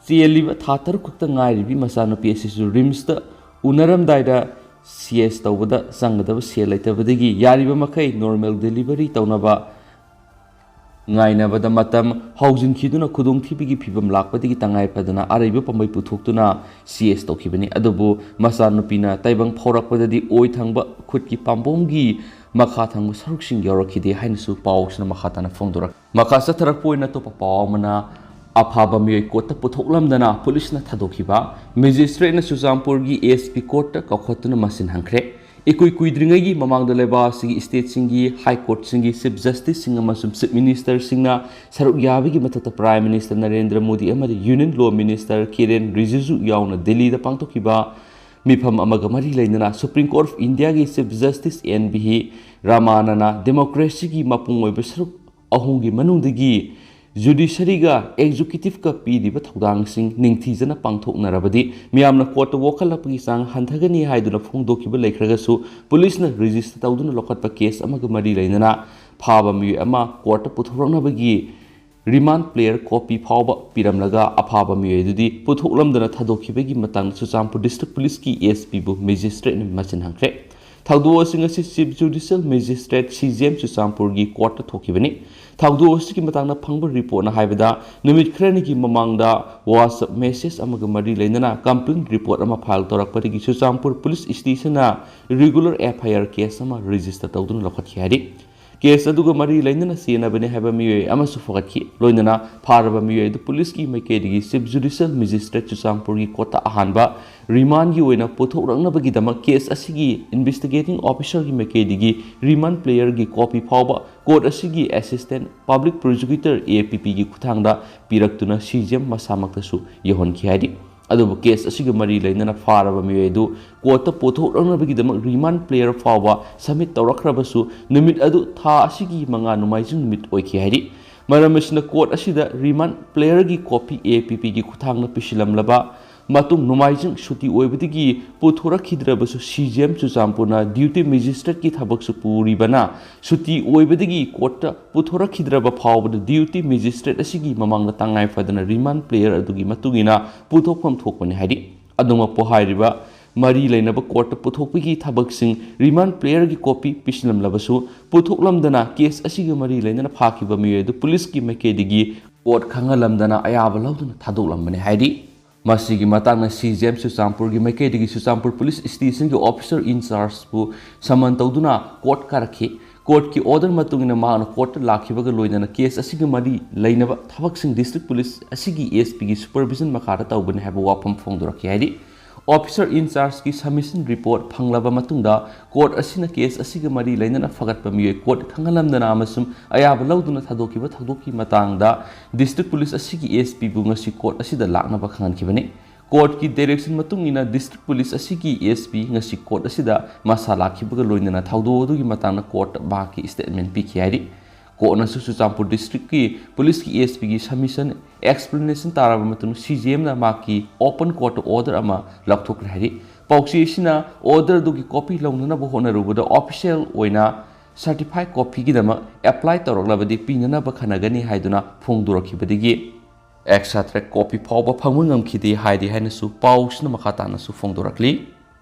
ꯆꯦꯜꯂꯤꯕ ꯊꯥ ꯇꯔꯨꯛ ꯈꯛꯇ ꯉꯥꯏꯔꯤꯕꯤ ꯃꯆꯥꯅꯨꯄꯤ ꯑꯁꯤꯁꯨ ꯔꯤꯝꯁꯇ ꯎꯅꯔꯝꯗꯥꯏꯗ ꯁꯤ ꯑꯦꯁ ꯇꯧꯕꯗ ꯆꯪꯒꯗꯕ ꯁꯦꯜ ꯂꯩꯇꯕꯗꯒꯤ ꯌꯥꯔꯤꯕ ꯃꯈꯩ normal delivery ꯇꯧꯅꯕ ꯉꯥꯏꯅꯕꯗ ꯃꯇꯝ ꯍꯧꯖꯤꯟꯈꯤꯗꯨꯅ ꯈꯨꯗꯣꯡꯊꯤꯕꯒꯤ ꯐꯤꯕꯝ ꯂꯥꯛꯄꯗꯒꯤ ꯇꯉꯥꯏ ꯐꯗꯅ ꯑꯔꯩꯕ ꯄꯥꯝꯕꯩ ꯄꯨꯊꯣꯛꯇꯨꯅ ꯁꯤ ꯑꯦꯁ ꯇꯧꯈꯤꯕꯅꯤ꯫ ꯑꯗꯨꯕꯨ ꯃꯆꯥꯅꯨꯄꯤꯅ ꯇꯥꯏꯕꯪ ꯐꯥꯎꯔꯛꯄꯗꯗꯤ ꯑꯣꯏ ꯊꯪꯕ ꯈꯨꯠꯀꯤ ꯄꯥꯝꯕꯣꯝꯒꯤ ꯃꯈꯥ ꯊꯪꯕ ꯁꯔꯨꯛꯁꯤꯡ ꯌꯧꯔꯛꯈꯤꯗꯦ ꯍꯥꯏꯅꯁꯨ ꯄꯥꯎꯁꯤꯅ ꯃꯈꯥ ꯇꯥꯅ ꯐꯣꯡꯗꯣꯔꯛ꯫ ꯃꯈꯥ ꯆꯠꯊꯔꯛꯄ ꯑꯣꯏꯅ ꯑꯇꯣꯞꯄ ꯄꯥꯎ ꯑꯃꯅ, ꯑꯐꯥꯕ ꯃꯤꯑꯣꯏ ꯀꯣꯔꯠꯇ ꯄꯨꯊꯣꯛꯂꯝꯗꯅ ꯄꯨꯂꯤꯁꯅ ꯊꯥꯗꯣꯛꯈꯤꯕ꯫ ꯃꯦꯖꯤꯁꯇ꯭ꯔꯦꯠꯅ ꯆꯨꯔꯆꯥꯟꯄꯨꯔꯒꯤ ꯑꯦꯁ ꯄꯤ ꯀꯣꯔꯠꯇ ꯀꯧꯈꯠꯇꯨꯅ ꯃꯁꯤꯟ ꯍꯪꯈ꯭ꯔꯦ꯫ ꯏꯀꯨꯏ ꯀꯨꯏꯗ꯭ꯔꯤꯉꯩꯒꯤ ꯃꯃꯥꯡꯗ ꯂꯩꯕꯥꯛ ꯑꯁꯤꯒꯤ ꯁ꯭ꯇꯦꯠꯁꯤꯡꯒꯤ ꯍꯥꯏ ꯀꯣꯔꯠꯁꯤꯡꯒꯤ ꯆꯤꯐ ꯖꯁꯇꯤꯁꯁꯤꯡ ꯑꯃꯁꯨꯡ ꯆꯤꯐ ꯃꯤꯅꯤꯁꯇꯔꯁꯤꯡꯅ ꯁꯔꯨꯛ ꯌꯥꯕꯒꯤ ꯃꯊꯛꯇ ꯄ꯭ꯔꯥꯏꯝ ꯃꯤꯅꯤꯁꯇꯔ ꯅꯔꯦꯟꯗ꯭ꯔ ꯃꯣꯗꯤ ꯑꯃꯗꯤ ꯌꯨꯅꯤꯌꯟ ꯂꯣ ꯃꯤꯅꯤꯁꯇꯔ ꯀꯤꯔꯦꯟ ꯔꯤꯖꯤꯖꯨ ꯌꯥꯎꯅ ꯗꯤꯜꯂꯤꯗ ꯄꯥꯡꯊꯣꯛꯈꯤꯕ ꯃꯤꯐꯝ ꯑꯃꯒ ꯃꯔꯤ ꯂꯩꯅꯅ ꯁꯨꯄ꯭ꯔꯤꯝ ꯀꯣꯔꯠ ꯑꯣꯐ ꯏꯟꯗꯤꯌꯥꯒꯤ ꯆꯤꯐ ꯖꯁꯇꯤꯁ ꯑꯦꯟ ꯚꯤ ꯔꯥꯃꯥꯅꯅ ꯗꯦꯃꯣꯀ꯭ꯔꯦꯁꯤꯒꯤ ꯃꯄꯨꯡ ꯑꯣꯏꯕ ꯁꯔꯨꯛ ꯑꯍꯨꯝꯒꯤ ꯃꯅꯨꯡꯗꯒꯤ ꯖꯨꯗꯤꯁꯔꯤꯒ ꯑꯦꯛꯖꯤꯀ꯭ꯌꯨꯇꯤꯚꯀ ꯄꯤꯔꯤꯕ ꯊꯧꯗꯥꯡꯁꯤꯡ ꯅꯤꯡꯊꯤꯖꯅ ꯄꯥꯡꯊꯣꯛꯅꯔꯕꯗꯤ ꯃꯤꯌꯥꯝꯅ ꯀꯣꯔꯠꯇ ꯋꯥꯀꯠꯂꯛꯄꯒꯤ ꯆꯥꯡ ꯍꯟꯊꯒꯅꯤ ꯍꯥꯏꯗꯨꯅ ꯐꯣꯡꯗꯣꯛꯈꯤꯕ ꯂꯩꯈ꯭ꯔꯒꯁꯨ, ꯄꯨꯂꯤꯁꯅ ꯔꯦꯖꯤꯁꯇꯔ ꯇꯧꯗꯨꯅ ꯂꯧꯈꯠꯄ ꯀꯦꯁ ꯑꯃꯒ ꯃꯔꯤ ꯂꯩꯅꯅ ꯐꯥꯕ ꯃꯤꯑꯣꯏ ꯑꯃ ꯀꯣꯔꯠꯇ ꯄꯨꯊꯣꯔꯛꯅꯕꯒꯤ ꯔꯤꯃꯥꯟ ꯄ꯭ꯂꯦꯌꯔ ꯀꯣꯄꯤ ꯐꯥꯎꯕ ꯄꯤꯔꯝꯂꯒ, ꯑꯐꯥꯕ ꯃꯤꯑꯣꯏ ꯑꯗꯨꯗꯤ ꯄꯨꯊꯣꯛꯂꯝꯗꯅ ꯊꯥꯗꯣꯛꯈꯤꯕꯒꯤ ꯃꯇꯥꯡꯗ ꯆꯨꯔꯆꯥꯟꯄꯨꯔ ꯗꯤꯁꯇ꯭ꯔꯤꯛ ꯄꯨꯂꯤꯁꯀꯤ ꯑꯦꯁ ꯄꯤꯕꯨ ꯃꯦꯖꯤꯁꯇ꯭ꯔꯦꯠꯅ ꯃꯁꯤꯟ ꯍꯪꯈ꯭ꯔꯦ꯫ ꯊꯧꯗꯣꯛ ꯑꯁꯤꯡ ꯑꯁꯤ chief judicial magistrate C G M ꯆꯨꯔꯆꯥꯟꯄꯨꯔꯒꯤ ꯀꯣꯔꯠꯇ ꯊꯣꯛꯈꯤꯕꯅꯤ꯫ ꯊꯧꯗꯣꯛ ꯑꯁꯤꯒꯤ ꯃꯇꯥꯡꯗ ꯐꯪꯕ ꯔꯤꯄꯣꯔꯠꯅ ꯍꯥꯏꯕꯗ, ꯅꯨꯃꯤꯠ ꯈꯔꯅꯤꯒꯤ ꯃꯃꯥꯡꯗ WhatsApp ꯃꯦꯁꯦꯖ ꯑꯃꯒ ꯃꯔꯤ ꯂꯩꯅꯅ ꯀꯝꯄ꯭ꯂꯦꯟ ꯔꯤꯄꯣꯔꯠ ꯑꯃ ꯐꯥꯏꯜ ꯇꯧꯔꯛꯄꯗꯒꯤ ꯆꯨꯔꯆꯥꯟꯄꯨꯔ ꯄꯨꯂꯤꯁ ꯁ꯭ꯇꯦꯁꯟꯅ regular F I R case ꯑꯃ ꯔꯦꯖꯤꯁꯇꯔ ꯇꯧꯗꯨꯅ ꯂꯧꯈꯠꯈꯤ ꯍꯥꯏꯔꯤ꯫ ꯀꯦꯁ ꯑꯗꯨꯒ ꯃꯔꯤ ꯂꯩꯅꯅ ꯆꯦꯟꯅꯕꯅꯤ ꯍꯥꯏꯕ ꯃꯤꯑꯣꯏ ꯑꯃꯁꯨ ꯐꯒꯠꯈꯤ꯫ ꯂꯣꯏꯅꯅ ꯐꯥꯔꯕ ꯃꯤꯑꯣꯏ ꯑꯗꯨ ꯄꯨꯂꯤꯁꯀꯤ ꯃꯥꯏꯀꯩꯗꯒꯤ ꯆꯤꯐ ꯖꯨꯗꯤꯁꯤꯌꯦꯜ ꯃꯦꯖꯤꯁꯇ꯭ꯔꯦꯠ ꯆꯨꯔꯆꯥꯟꯄꯨꯔꯒꯤ ꯀꯣꯔꯠꯇ ꯑꯍꯥꯟꯕ ꯔꯤꯃꯥꯟꯒꯤ ꯑꯣꯏꯅ ꯄꯨꯊꯣꯛꯂꯛꯅꯕꯒꯤꯗꯃꯛ ꯀꯦꯁ ꯑꯁꯤꯒꯤ ꯏꯟꯚꯦꯁꯇꯤꯒꯦꯇꯤꯡ ꯑꯣꯐꯤꯁꯔꯒꯤ ꯃꯥꯏꯀꯩꯗꯒꯤ ꯔꯤꯃꯥꯟ ꯄ꯭ꯂꯦꯌꯔꯒꯤ ꯀꯣꯄꯤ ꯐꯥꯎꯕ ꯀꯣꯔꯠ ꯑꯁꯤꯒꯤ ꯑꯦꯁꯤꯁꯇꯦꯟꯠ ꯄꯕ꯭ꯂꯤꯛ ꯄ꯭ꯔꯣꯁꯤꯀ꯭ꯌꯨꯇꯔ, ꯑꯦ ꯄꯤ ꯄꯤꯒꯤ ꯈꯨꯠꯊꯥꯡꯗ ꯄꯤꯔꯛꯇꯨꯅ ꯁꯤ ꯖꯤ ꯑꯦꯝ ꯃꯁꯥꯃꯛꯇꯁꯨ ꯌꯧꯍꯟꯈꯤ ꯍꯥꯏꯔꯤ꯫ ꯑꯗꯨꯕꯨ ꯀꯦꯁ ꯑꯁꯤꯒ ꯃꯔꯤ ꯂꯩꯅꯅ ꯐꯥꯔꯕ ꯃꯤꯑꯣꯏ ꯑꯗꯨ ꯀꯣꯔꯠꯇ ꯄꯨꯊꯣꯛꯂꯛꯅꯕꯒꯤꯗꯃꯛ ꯔꯤꯃꯥꯟ ꯄ꯭ꯂꯦꯌꯔ ꯐꯥꯎꯕ ꯁꯕꯃꯤꯠ ꯇꯧꯔꯛꯈ꯭ꯔꯕꯁꯨ, ꯅꯨꯃꯤꯠ ꯑꯗꯨ ꯊꯥ ꯑꯁꯤꯒꯤ ꯃꯉꯥ, ꯅꯣꯡꯃꯥꯏꯖꯤꯡ ꯅꯨꯃꯤꯠ ꯑꯣꯏꯈꯤ ꯍꯥꯏꯔꯤ꯫ ꯃꯔꯝ ꯑꯁꯤꯅ ꯀꯣꯔꯠ ꯑꯁꯤꯗ ꯔꯤꯃꯥꯟ ꯄ꯭ꯂꯦꯌꯔꯒꯤ ꯀꯣꯄꯤ ꯑꯦ ꯄꯤ ꯄꯤꯒꯤ ꯈꯨꯠꯊꯥꯡꯗ ꯄꯤꯁꯤꯜꯂꯝꯂꯕ ꯃꯇꯨꯡ, ꯅꯣꯡꯃꯥꯏꯖꯤꯡ ꯁꯨꯇꯤ ꯑꯣꯏꯕꯗꯒꯤ ꯄꯨꯊꯣꯔꯛꯈꯤꯗ꯭ꯔꯕꯁꯨ, ꯁꯤ ꯖꯤ ꯑꯦꯝ ꯆꯨꯔꯆꯥꯟꯄꯨꯔꯅ ꯗ꯭ꯌꯨꯇꯤ ꯃꯦꯖꯤꯁꯇ꯭ꯔꯦꯠꯀꯤ ꯊꯕꯛꯁꯨ ꯄꯨꯔꯤꯕꯅ, ꯁꯨꯇꯤ ꯑꯣꯏꯕꯗꯒꯤ ꯀꯣꯔꯠꯇ ꯄꯨꯊꯣꯔꯛꯈꯤꯗ꯭ꯔꯕ ꯐꯥꯎꯕꯗ ꯗ꯭ꯌꯨꯇꯤ ꯃꯦꯖꯤꯁꯇ꯭ꯔꯦꯠ ꯑꯁꯤꯒꯤ ꯃꯃꯥꯡꯗ ꯇꯉꯥꯏ ꯐꯗꯅ ꯔꯤꯃꯥꯟ ꯄ꯭ꯂꯦꯌꯔ ꯑꯗꯨꯒꯤ ꯃꯇꯨꯡ ꯏꯟꯅ ꯄꯨꯊꯣꯛꯐꯝ ꯊꯣꯛꯄꯅꯤ ꯍꯥꯏꯔꯤ꯫ ꯑꯗꯨꯃꯛꯄꯨ ꯍꯥꯏꯔꯤꯕ ꯃꯔꯤ ꯂꯩꯅꯕ ꯀꯣꯔꯠꯇ ꯄꯨꯊꯣꯛꯄꯒꯤ ꯊꯕꯛꯁꯤꯡ ꯔꯤꯃꯥꯟ ꯄ꯭ꯂꯦꯌꯔꯒꯤ ꯀꯣꯄꯤ ꯄꯤꯁꯤꯜꯂꯝꯂꯕꯁꯨ, ꯄꯨꯊꯣꯛꯂꯝꯗꯅ ꯀꯦꯁ ꯑꯁꯤꯒ ꯃꯔꯤ ꯂꯩꯅꯅ ꯐꯥꯈꯤꯕ ꯃꯤꯑꯣꯏ ꯑꯗꯨ ꯄꯨꯂꯤꯁꯀꯤ ꯃꯥꯏꯀꯩꯗꯒꯤ ꯀꯣꯔꯠ ꯈꯪꯍꯜꯂꯝꯗꯅ ꯑꯌꯥꯕ ꯂꯧꯗꯨꯅ ꯊꯥꯗꯣꯛꯂꯝꯕꯅꯤ ꯍꯥꯏꯔꯤ꯫ ꯃꯁꯤꯒꯤ ꯃꯇꯥꯡꯗ ꯁꯤ ꯖꯤ ꯑꯦꯝ ꯆꯨꯔꯆꯥꯟꯄꯨꯔꯒꯤ ꯃꯥꯏꯀꯩꯗꯒꯤ ꯆꯨꯔꯆꯥꯟꯄꯨꯔ ꯄꯨꯂꯤꯁ ꯁ꯭ꯇꯦꯁꯟꯒꯤ ꯑꯣꯐꯤꯁꯔ ꯏꯟꯆꯥꯔꯖꯄꯨ ꯁꯃꯟ ꯇꯧꯗꯨꯅ ꯀꯣꯔꯠ ꯀꯥꯔꯛꯈꯤ꯫ ꯀꯣꯔꯠꯀꯤ ꯑꯣꯔꯗꯔ ꯃꯇꯨꯡ ꯏꯟꯅ ꯃꯍꯥꯛꯅ ꯀꯣꯔꯠꯇ ꯂꯥꯛꯈꯤꯕꯒ ꯂꯣꯏꯅꯅ ꯀꯦꯁ ꯑꯁꯤꯒ ꯃꯔꯤ ꯂꯩꯅꯕ ꯊꯕꯛꯁꯤꯡ ꯗꯤꯁꯇ꯭ꯔꯤꯛ ꯄꯨꯂꯤꯁ ꯑꯁꯤꯒꯤ ꯑꯦꯁ ꯄꯤꯒꯤ ꯁꯨꯄꯔꯚꯤꯖꯟ ꯃꯈꯥꯗ ꯇꯧꯕꯅꯤ ꯍꯥꯏꯕ ꯋꯥꯐꯝ ꯐꯣꯡꯗꯣꯔꯛꯈꯤ ꯍꯥꯏꯔꯤ꯫ ꯑꯣꯐꯤꯁꯔ ꯏꯟꯆꯥꯔꯖꯀꯤ ꯁꯕꯃꯤꯁꯟ ꯔꯤꯄꯣꯔꯠ ꯐꯪꯂꯕ ꯃꯇꯨꯡꯗ ꯀꯣꯔꯠ ꯑꯁꯤꯅ ꯀꯦꯁ ꯑꯁꯤꯒ ꯃꯔꯤ ꯂꯩꯅꯅ ꯐꯒꯠꯄ ꯃꯤꯑꯣꯏ ꯀꯣꯔꯠ ꯈꯪꯍꯜꯂꯝꯗꯅ ꯑꯃꯁꯨꯡ ꯑꯌꯥꯕ ꯂꯧꯗꯨꯅ ꯊꯥꯗꯣꯛꯈꯤꯕ ꯊꯧꯗꯣꯛꯀꯤ ꯃꯇꯥꯡꯗ ꯗꯤꯁꯇ꯭ꯔꯤꯛ ꯄꯨꯂꯤꯁ ꯑꯁꯤꯒꯤ ꯑꯦꯁ ꯄꯤꯕꯨ ꯉꯁꯤ ꯀꯣꯔꯠ ꯑꯁꯤꯗ ꯂꯥꯛꯅꯕ ꯈꯪꯍꯟꯈꯤꯕꯅꯤ꯫ ꯀꯣꯔꯠꯀꯤ ꯗꯥꯏꯔꯦꯛꯁꯟ ꯃꯇꯨꯡ ꯏꯟꯅ ꯗꯤꯁꯇ꯭ꯔꯤꯛ ꯄꯨꯂꯤꯁ ꯑꯁꯤꯒꯤ ꯑꯦꯁ ꯄꯤ ꯉꯁꯤ ꯀꯣꯔꯠ ꯑꯁꯤꯗ ꯃꯁꯥ ꯂꯥꯛꯈꯤꯕꯒ ꯂꯣꯏꯅꯅ ꯊꯧꯗꯣꯛ ꯑꯗꯨꯒꯤ ꯃꯇꯥꯡꯗ ꯀꯣꯔꯠꯇ ꯃꯍꯥꯛꯀꯤ ꯁ꯭ꯇꯦꯠꯃꯦꯟ ꯄꯤꯈꯤ ꯍꯥꯏꯔꯤ꯫ ꯀꯣꯔꯠꯅꯁꯨ ꯆꯨꯔꯆꯥꯟꯄꯨꯔ ꯗꯤꯁꯇ꯭ꯔꯤꯛꯀꯤ ꯄꯨꯂꯤꯁꯀꯤ ꯑꯦꯁ ꯄꯤꯒꯤ ꯁꯕꯃꯤꯁꯟ ꯑꯦꯛꯁꯄ꯭ꯂꯦꯅꯦꯁꯟ ꯇꯥꯔꯕ ꯃꯇꯨꯡꯗ ꯁꯤ ꯖꯤ ꯑꯦꯝꯅ ꯃꯍꯥꯛꯀꯤ ꯑꯣꯄꯟ ꯀꯣꯔꯠꯇ ꯑꯣꯔꯗꯔ ꯑꯃ ꯂꯧꯊꯣꯛꯈ꯭ꯔꯦ ꯍꯥꯏꯔꯤ꯫ ꯄꯥꯎꯆꯦ ꯑꯁꯤꯅ ꯑꯣꯔꯗꯔ ꯑꯗꯨꯒꯤ ꯀꯣꯄꯤ ꯂꯧꯅꯅꯕ ꯍꯣꯠꯅꯔꯨꯕꯗ ꯑꯣꯐꯤꯁꯤꯌꯦꯜ ꯑꯣꯏꯅ ꯁꯔꯇꯤꯐꯥꯏ ꯀꯣꯄꯤꯒꯤꯗꯃꯛ ꯑꯦꯄ꯭ꯂꯥꯏ ꯇꯧꯔꯛꯂꯕꯗꯤ ꯄꯤꯅꯅꯕ ꯈꯟꯅꯒꯅꯤ ꯍꯥꯏꯗꯨꯅ ꯐꯣꯡꯗꯣꯔꯛꯈꯤꯕꯗꯒꯤ ꯑꯦꯛꯁꯇ꯭ꯔꯥ ꯀꯣꯄꯤ ꯐꯥꯎꯕ ꯐꯪꯕ ꯉꯝꯈꯤꯗꯦ ꯍꯥꯏꯔꯤ ꯍꯥꯏꯅꯁꯨ ꯄꯥꯎꯁꯤꯅ ꯃꯈꯥ ꯇꯥꯅꯁꯨ ꯐꯣꯡꯗꯣꯔꯛꯂꯤ꯫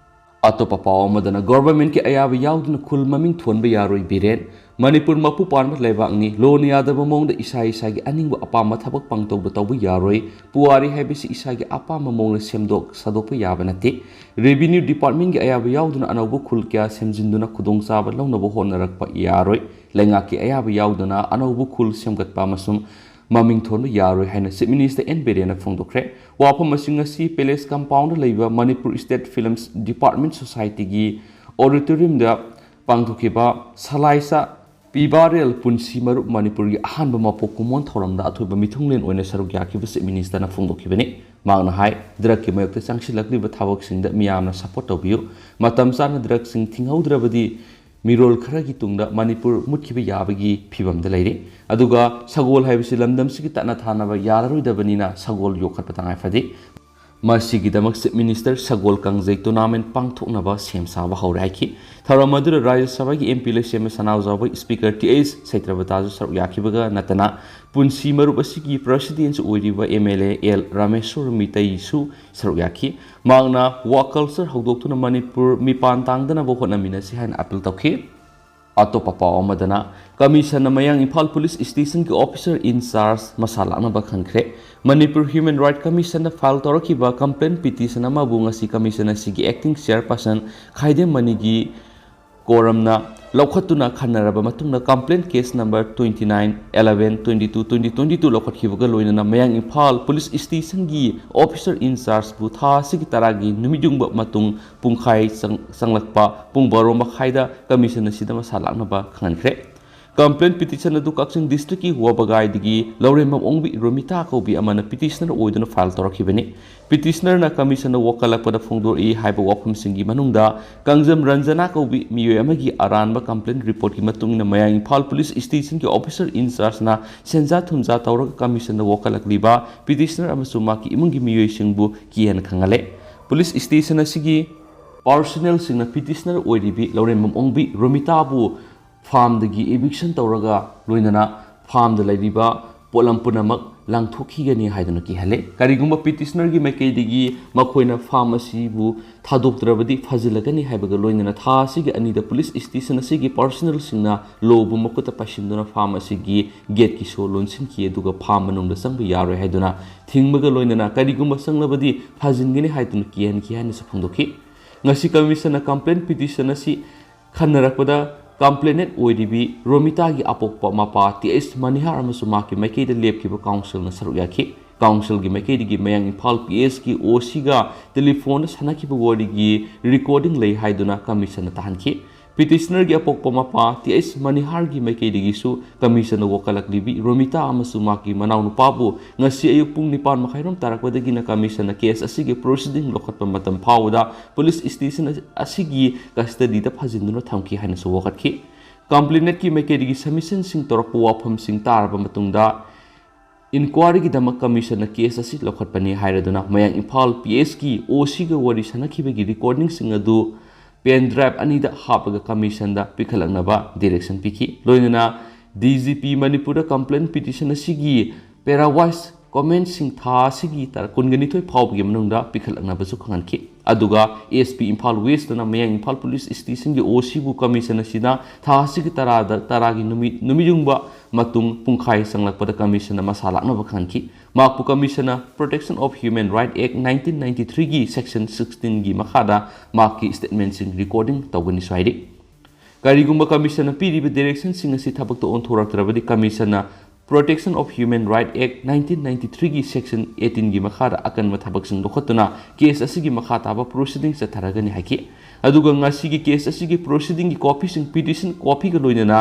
ꯑꯇꯣꯞꯄ ꯄꯥꯎ ꯑꯃꯗꯅ ꯒꯣꯚꯔꯟꯃꯦꯟꯠꯀꯤ ꯑꯌꯥꯕ ꯌꯥꯎꯗꯅ ꯈꯨꯜ ꯃꯃꯤꯡ ꯊꯣꯟꯕ ꯌꯥꯔꯣꯏ ꯕꯤꯔꯦꯟ꯫ ꯃꯅꯤꯄꯨꯔ ꯃꯄꯨ ꯄꯥꯟꯕ ꯂꯩꯕꯥꯛꯅꯤ꯫ ꯂꯣꯅ ꯌꯥꯗꯕ ꯃꯑꯣꯡꯗ ꯏꯁꯥ ꯏꯁꯥꯒꯤ ꯑꯅꯤꯡꯕ ꯑꯄꯥꯝꯕ ꯊꯕꯛ ꯄꯥꯡꯇꯧꯗ ꯇꯧꯕ ꯌꯥꯔꯣꯏ꯫ ꯄꯨꯋꯥꯔꯤ ꯍꯥꯏꯕꯁꯤ ꯏꯁꯥꯒꯤ ꯑꯄꯥꯝꯕ ꯃꯑꯣꯡꯗ ꯁꯦꯝꯗꯣꯛ ꯁꯥꯗꯣꯛꯄ ꯌꯥꯕ ꯅꯠꯇꯦ꯫ ꯔꯦꯚꯤꯅ꯭ꯌꯨ ꯗꯤꯄꯥꯔꯠꯃꯦꯟꯠꯀꯤ ꯑꯌꯥꯕ ꯌꯥꯎꯗꯅ ꯑꯅꯧꯕ ꯈꯨꯜ ꯀꯌꯥ ꯁꯦꯝꯖꯤꯟꯗꯨꯅ ꯈꯨꯗꯣꯡꯆꯥꯕ ꯂꯧꯅꯕ ꯍꯣꯠꯅꯔꯛꯄ ꯌꯥꯔꯣꯏ꯫ ꯂꯩꯉꯥꯛꯀꯤ ꯑꯌꯥꯕ ꯌꯥꯎꯗꯅ ꯑꯅꯧꯕ ꯈꯨꯜ ꯁꯦꯝꯒꯠꯄ ꯑꯃꯁꯨꯡ ꯃꯃꯤꯡ ꯊꯣꯟꯕ ꯌꯥꯔꯣꯏ ꯍꯥꯏꯅ Chief Minister ꯑꯦꯟ ꯕꯤꯔꯦꯟꯅ ꯐꯣꯡꯗꯣꯛꯈ꯭ꯔꯦ꯫ ꯋꯥꯐꯝ ꯑꯁꯤ ꯉꯁꯤ Palace Compoundꯗ ꯂꯩꯕ Manipur State Films Department Societyꯒꯤ auditoriumꯗ ꯄꯥꯡꯊꯣꯛꯈꯤꯕ ꯁꯂꯥꯏꯁꯥ ꯄꯤꯕꯥꯔꯦꯜ ꯄꯨꯟꯁꯤ ꯃꯔꯨꯞ ꯃꯅꯤꯄꯨꯔꯒꯤ ꯑꯍꯥꯟꯕ ꯃꯄꯣꯛ ꯀꯨꯝꯑꯣꯟ ꯊꯧꯔꯝꯗ ꯑꯊꯣꯏꯕ ꯃꯤꯊꯨꯡꯂꯦꯟ ꯑꯣꯏꯅ ꯁꯔꯨꯛ ꯌꯥꯈꯤꯕ Chief Ministerꯅ ꯐꯣꯡꯗꯣꯛꯈꯤꯕꯅꯤ꯫ ꯃꯍꯥꯛꯅ ꯍꯥꯏ, drugꯀꯤ ꯃꯥꯌꯣꯛꯇ ꯆꯪꯁꯤꯜꯂꯛꯂꯤꯕ ꯊꯕꯛꯁꯤꯡꯗ ꯃꯤꯌꯥꯝꯅ support ꯇꯧꯕꯤꯌꯨ꯫ ꯃꯇꯝ ꯆꯥꯅ drugꯁꯤꯡ ꯊꯤꯡꯍꯧꯗ꯭ꯔꯕꯗꯤ ꯃꯤꯔꯣꯜ ꯈꯔꯒꯤ ꯇꯨꯡꯗ ꯃꯅꯤꯄꯨꯔ ꯃꯨꯠꯈꯤꯕ ꯌꯥꯕꯒꯤ ꯐꯤꯕꯝꯗ ꯂꯩꯔꯤ꯫ ꯑꯗꯨꯒ ꯁꯒꯣꯜ ꯍꯥꯏꯕꯁꯤ ꯂꯝꯗꯝꯁꯤꯒꯤ ꯇꯠꯅ ꯊꯥꯅꯕ ꯌꯥꯔꯔꯣꯏꯗꯕꯅꯤꯅ ꯁꯒꯣꯜ ꯌꯣꯛꯈꯠꯄ ꯇꯉꯥꯏ ꯐꯗꯦ꯫ ꯃꯁꯤꯒꯤꯗꯃꯛ Chief Minister ꯁꯒꯣꯜ ꯀꯥꯡꯖꯩ tournament ꯄꯥꯡꯊꯣꯛꯅꯕ ꯁꯦꯝ ꯁꯥꯕ ꯍꯧꯔꯦ ꯍꯥꯏꯈꯤ꯫ ꯊꯧꯔꯝ ꯑꯗꯨꯗ ꯔꯥꯖ꯭ꯌ ꯁꯚꯥꯒꯤ MP ꯂꯩꯁꯦꯝꯕ ꯁꯅꯥꯖꯥꯎꯕ Speaker ꯇꯤ ꯑꯩꯆ ꯁꯩꯇ꯭ꯔꯕꯇꯥꯁꯨ ꯁꯔꯨꯛ ꯌꯥꯈꯤꯕꯒ ꯅꯠꯇꯅ ꯄꯨꯟꯁꯤ ꯃꯔꯨꯞ ꯑꯁꯤꯒꯤ President ꯑꯣꯏꯔꯤꯕ ꯑꯦꯝ ꯑꯦꯜ ꯑꯦ ꯑꯦꯜ ꯔꯥꯃꯦꯁ꯭ꯋꯔ ꯃꯤꯇꯩꯁꯨ ꯁꯔꯨꯛ ꯌꯥꯈꯤ꯫ ꯃꯍꯥꯛꯅ Wok culture ꯍꯧꯗꯣꯛꯇꯨꯅ ꯃꯅꯤꯄꯨꯔ ꯃꯤꯄꯥꯟ ꯇꯥꯡꯗꯅꯕ ꯍꯣꯠꯅꯃꯤꯟꯅꯁꯤ ꯍꯥꯏꯅ appeal ꯇꯧꯈꯤ꯫ ꯑꯇꯣꯞꯄ ꯄꯥꯎ ꯑꯃꯗꯅ, Commissionꯅ ꯃꯌꯥꯡ Imphal Police Stationꯒꯤ officer in charge ꯃꯁꯥ ꯂꯥꯛꯅꯕ ꯈꯟꯈ꯭ꯔꯦ꯫ ꯃꯅꯤꯄꯨꯔ Human Right Commissionꯗ file ꯇꯧꯔꯛꯈꯤꯕ complaint petition ꯑꯃꯕꯨ ꯉꯁꯤ Commission ꯑꯁꯤꯒꯤ acting chairperson ꯈꯥꯏꯗꯦꯝ ꯃꯅꯤꯒꯤ ꯀꯣꯔꯝꯅ ꯂꯧꯈꯠꯇꯨꯅ ꯈꯟꯅꯔꯕ ꯃꯇꯨꯡꯗ complaint case number twenty nine eleven twenty two twenty twenty two ꯂꯧꯈꯠꯈꯤꯕꯒ ꯂꯣꯏꯅꯅ ꯃꯌꯥꯡ ꯏꯝꯐꯥꯜ Police Stationꯒꯤ officer in chargeꯕꯨ ꯊꯥ ꯑꯁꯤꯒꯤ ꯇꯔꯥꯒꯤ ꯅꯨꯃꯤꯠ ꯌꯨꯡꯕ ꯃꯇꯨꯡ ꯄꯨꯡꯈꯥꯏ ꯆꯪ-, ꯆꯪꯂꯛꯄ ꯄꯨꯡ ꯕꯥꯔꯣ ꯃꯈꯥꯏꯗ Commission ꯑꯁꯤꯗ ꯃꯁꯥ ꯂꯥꯛꯅꯕ ꯈꯪꯍꯟꯈ꯭ꯔꯦ꯫ Complaint petition ꯑꯗꯨ ꯀꯛꯆꯤꯡ districtꯀꯤ ꯋꯥꯕꯒꯥꯏꯗꯒꯤ ꯂꯧꯔꯦꯝꯕꯝ ꯑꯣꯡꯕꯤ ꯔꯣꯃꯤꯇꯥ ꯀꯧꯕꯤ ꯑꯃꯅ petitioner ꯑꯣꯏꯗꯨꯅ file ꯇꯧꯔꯛꯈꯤꯕꯅꯤ꯫ Petitionerꯅ Commissionꯗ ꯋꯥꯀꯠꯂꯛꯄꯗ ꯐꯣꯡꯗꯣꯔꯛꯏ ꯍꯥꯏꯕ ꯋꯥꯐꯝꯁꯤꯡꯒꯤ ꯃꯅꯨꯡꯗ ꯀꯥꯡꯖꯝ ꯔꯟꯖꯅꯥ ꯀꯧꯕꯤ ꯃꯤꯑꯣꯏ ꯑꯃꯒꯤ ꯑꯔꯥꯟꯕ complaint reportꯀꯤ ꯃꯇꯨꯡ ꯏꯟꯅ ꯃꯌꯥꯡ ꯏꯝꯐꯥꯜ Police Stationꯒꯤ officer in chargeꯅ ꯁꯦꯟꯖꯥ ꯊꯨꯝꯖꯥ ꯇꯧꯔꯒ Commissionꯗ ꯋꯥꯀꯠꯂꯛꯂꯤꯕ petitioner ꯑꯃꯁꯨꯡ ꯃꯍꯥꯛꯀꯤ ꯏꯃꯨꯡꯒꯤ ꯃꯤꯑꯣꯏꯁꯤꯡꯕꯨ ꯀꯤꯍꯟ ꯈꯪꯍꯜꯂꯦ꯫ Police Stationꯁꯤꯒꯤ personnelꯁꯤꯡꯅ petitioner ꯑꯣꯏꯔꯤꯕꯤ ꯂꯧꯔꯦꯝꯕꯝ ꯑꯣꯡꯕꯤ ꯔꯣꯃꯤꯇꯥꯕꯨ farmꯗꯒꯤ eviction ꯇꯧꯔꯒ ꯂꯣꯏꯅꯅ farmꯗ ꯂꯩꯔꯤꯕ ꯄꯣꯠꯂꯝ ꯄꯨꯝꯅꯃꯛ ꯂꯪꯊꯣꯛꯈꯤꯒꯅꯤ ꯍꯥꯏꯗꯨꯅ ꯀꯤꯍꯜꯂꯦ꯫ ꯀꯔꯤꯒꯨꯝꯕ petitionerꯒꯤ ꯃꯥꯏꯀꯩꯗꯒꯤ ꯃꯈꯣꯏꯅ farm ꯑꯁꯤꯕꯨ ꯊꯥꯗꯣꯛꯇ꯭ꯔꯕꯗꯤ ꯐꯥꯖꯤꯜꯂꯒꯅꯤ ꯍꯥꯏꯕꯒ ꯂꯣꯏꯅꯅ ꯊꯥ ꯑꯁꯤꯒꯤ ꯑꯅꯤꯗ police stationꯁꯤꯒꯤ personnelꯁꯤꯡꯅ lawꯕꯨ ꯃꯈꯨꯠꯇ ꯄꯥꯏꯁꯤꯟꯗꯨꯅ farm ꯑꯁꯤꯒꯤ gateꯀꯤ ꯁꯣ ꯂꯣꯟꯁꯤꯟꯈꯤ, ꯑꯗꯨꯒ farm ꯃꯅꯨꯡꯗ ꯆꯪꯕ ꯌꯥꯔꯣꯏ ꯍꯥꯏꯗꯨꯅ ꯊꯤꯡꯕꯒ ꯂꯣꯏꯅꯅ ꯀꯔꯤꯒꯨꯝꯕ ꯆꯪꯂꯕꯗꯤ ꯐꯥꯖꯤꯟꯒꯅꯤ ꯍꯥꯏꯗꯨꯅ ꯀꯤꯍꯟꯈꯤ ꯍꯥꯏꯅꯁꯨ ꯐꯣꯡꯗꯣꯛꯈꯤ꯫ ꯉꯁꯤ Commissionꯅ complaint petition ꯑꯁꯤ ꯈꯟꯅꯔꯛꯄꯗ Complainant ꯑꯣꯏꯔꯤꯕꯤ ꯔꯣꯃꯤꯇꯥꯒꯤ ꯑꯄꯣꯛꯄ ꯃꯄꯥ ꯇꯤ ꯑꯩꯆ ꯃꯅꯤꯍꯥꯔ ꯑꯃꯁꯨꯡ ꯃꯍꯥꯛꯀꯤ ꯃꯥꯏꯀꯩꯗ ꯂꯦꯞꯈꯤꯕ councilꯅ ꯁꯔꯨꯛ ꯌꯥꯈꯤ꯫ Councilꯒꯤ ꯃꯥꯏꯀꯩꯗꯒꯤ ꯃꯌꯥꯡ ꯏꯝꯐꯥꯜ ꯄꯤ ꯑꯦꯁꯀꯤ ꯑꯣ ꯁꯤꯒ ꯇꯦꯂꯤꯐꯣꯟꯗ ꯁꯥꯟꯅꯈꯤꯕ ꯋꯥꯔꯤꯒꯤ recording ꯂꯩ ꯍꯥꯏꯗꯨꯅ commissionꯅ ꯇꯥꯍꯟꯈꯤ꯫ Petitionerꯒꯤ ꯑꯄꯣꯛꯄ ꯃꯄꯥ ꯇꯤ ꯑꯩꯆ ꯃꯅꯤꯍꯥꯔꯒꯤ ꯃꯥꯏꯀꯩꯗꯒꯤꯁꯨ commissionꯅ ꯋꯥꯀꯠꯂꯛꯂꯤꯕꯤ ꯔꯣꯃꯤꯇꯥ ꯑꯃꯁꯨꯡ ꯃꯍꯥꯛꯀꯤ ꯃꯅꯥꯎꯅꯨꯄꯥꯕꯨ ꯉꯁꯤ ꯑꯌꯨꯛ ꯄꯨꯡ ꯅꯤꯄꯥꯟ ꯃꯈꯥꯏꯔꯣꯝ ꯇꯥꯔꯛꯄꯗꯒꯤꯅ commissionꯅ case ꯑꯁꯤꯒꯤ proceeding ꯂꯧꯈꯠꯄ ꯃꯇꯝ ꯐꯥꯎꯕꯗ police station ꯑꯁꯤꯒꯤ custodyꯗ ꯐꯥꯖꯤꯟꯗꯨꯅ ꯊꯝꯈꯤ ꯍꯥꯏꯅꯁꯨ ꯋꯥꯀꯠꯈꯤ꯫ Complainantꯀꯤ ꯃꯥꯏꯀꯩꯗꯒꯤ submissionꯁꯤꯡ ꯇꯧꯔꯛꯄ ꯋꯥꯐꯝꯁꯤꯡ ꯇꯥꯔꯕ ꯃꯇꯨꯡꯗ inquiryꯒꯤꯗꯃꯛ commissionꯅ case ꯑꯁꯤ ꯂꯧꯈꯠꯄꯅꯤ ꯍꯥꯏꯔꯗꯨꯅ ꯃꯌꯥꯡ ꯏꯝꯐꯥꯜ ꯄꯤ ꯑꯦꯁꯀꯤ ꯑꯣ ꯁꯤꯒ ꯋꯥꯔꯤ ꯁꯥꯟꯅꯈꯤꯕꯒꯤ recordingꯁꯤꯡ ꯑꯗꯨ pen drive ꯑꯅꯤꯗ ꯍꯥꯞꯂꯒ commissionꯗ ꯄꯤꯈꯠꯂꯛꯅꯕ direction ꯄꯤꯈꯤ꯫ ꯂꯣꯏꯅꯅ ꯗꯤ ꯖꯤ ꯄꯤ ꯃꯅꯤꯄꯨꯔꯗ complaint petition ꯑꯁꯤꯒꯤ parawise commentꯁꯤꯡ ꯊꯥ ꯑꯁꯤꯒꯤ ꯇꯥꯔꯤꯛ ꯀꯨꯟꯒ ꯅꯤꯊꯣꯏ ꯐꯥꯎꯕꯒꯤ ꯃꯅꯨꯡꯗ ꯄꯤꯈꯠꯂꯛꯅꯕꯁꯨ ꯈꯪꯍꯟꯈꯤ꯫ ꯑꯗꯨꯒ ꯑꯦꯁ ꯄꯤ ꯏꯝꯐꯥꯜ ꯋꯦꯁꯇꯅ ꯃꯌꯥꯡ ꯏꯝꯐꯥꯜ police stationꯒꯤ ꯑꯣ ꯁꯤꯕꯨ commission ꯑꯁꯤꯅ ꯊꯥ ꯑꯁꯤꯒꯤ ꯇꯔꯥꯗ, ꯇꯔꯥꯒꯤ ꯅꯨꯃꯤꯠ, ꯅꯨꯃꯤꯠ ꯌꯨꯡꯕ ꯃꯇꯨꯡ ꯄꯨꯡꯈꯥꯏ ꯆꯪꯂꯛꯄꯗ commissionꯅ ꯃꯁꯥ ꯂꯥꯛꯅꯕ ꯈꯪꯍꯟꯈꯤ꯫ ꯃꯍꯥꯛꯄꯨ commissionꯅ Protection of Human Right Act nineteen ninety-threeꯒꯤ section sixteenꯒꯤ ꯃꯈꯥꯗ ꯃꯍꯥꯛꯀꯤ statementꯁꯤꯡ recording ꯇꯧꯒꯅꯤꯁꯨ ꯍꯥꯏꯔꯤ꯫ ꯀꯔꯤꯒꯨꯝꯕ commissionꯅ ꯄꯤꯔꯤꯕ directionꯁꯤꯡ ꯑꯁꯤ ꯊꯕꯛꯇ ꯑꯣꯟꯊꯣꯔꯛꯇ꯭ꯔꯕꯗꯤ commissionꯅ Protection of Human Right Act nineteen ninety-threeꯒꯤ section eighteenꯒꯤ ꯃꯈꯥꯗ ꯑꯀꯟꯕ ꯊꯕꯛꯁꯤꯡ ꯂꯧꯈꯠꯇꯨꯅ case ꯑꯁꯤꯒꯤ ꯃꯈꯥ ꯇꯥꯕ proceeding ꯆꯠꯊꯔꯒꯅꯤ ꯍꯥꯏꯈꯤ꯫ ꯑꯗꯨꯒ ꯉꯁꯤꯒꯤ case ꯑꯁꯤꯒꯤ proceedingꯒꯤ copyꯁꯤꯡ petition copyꯒ ꯂꯣꯏꯅꯅ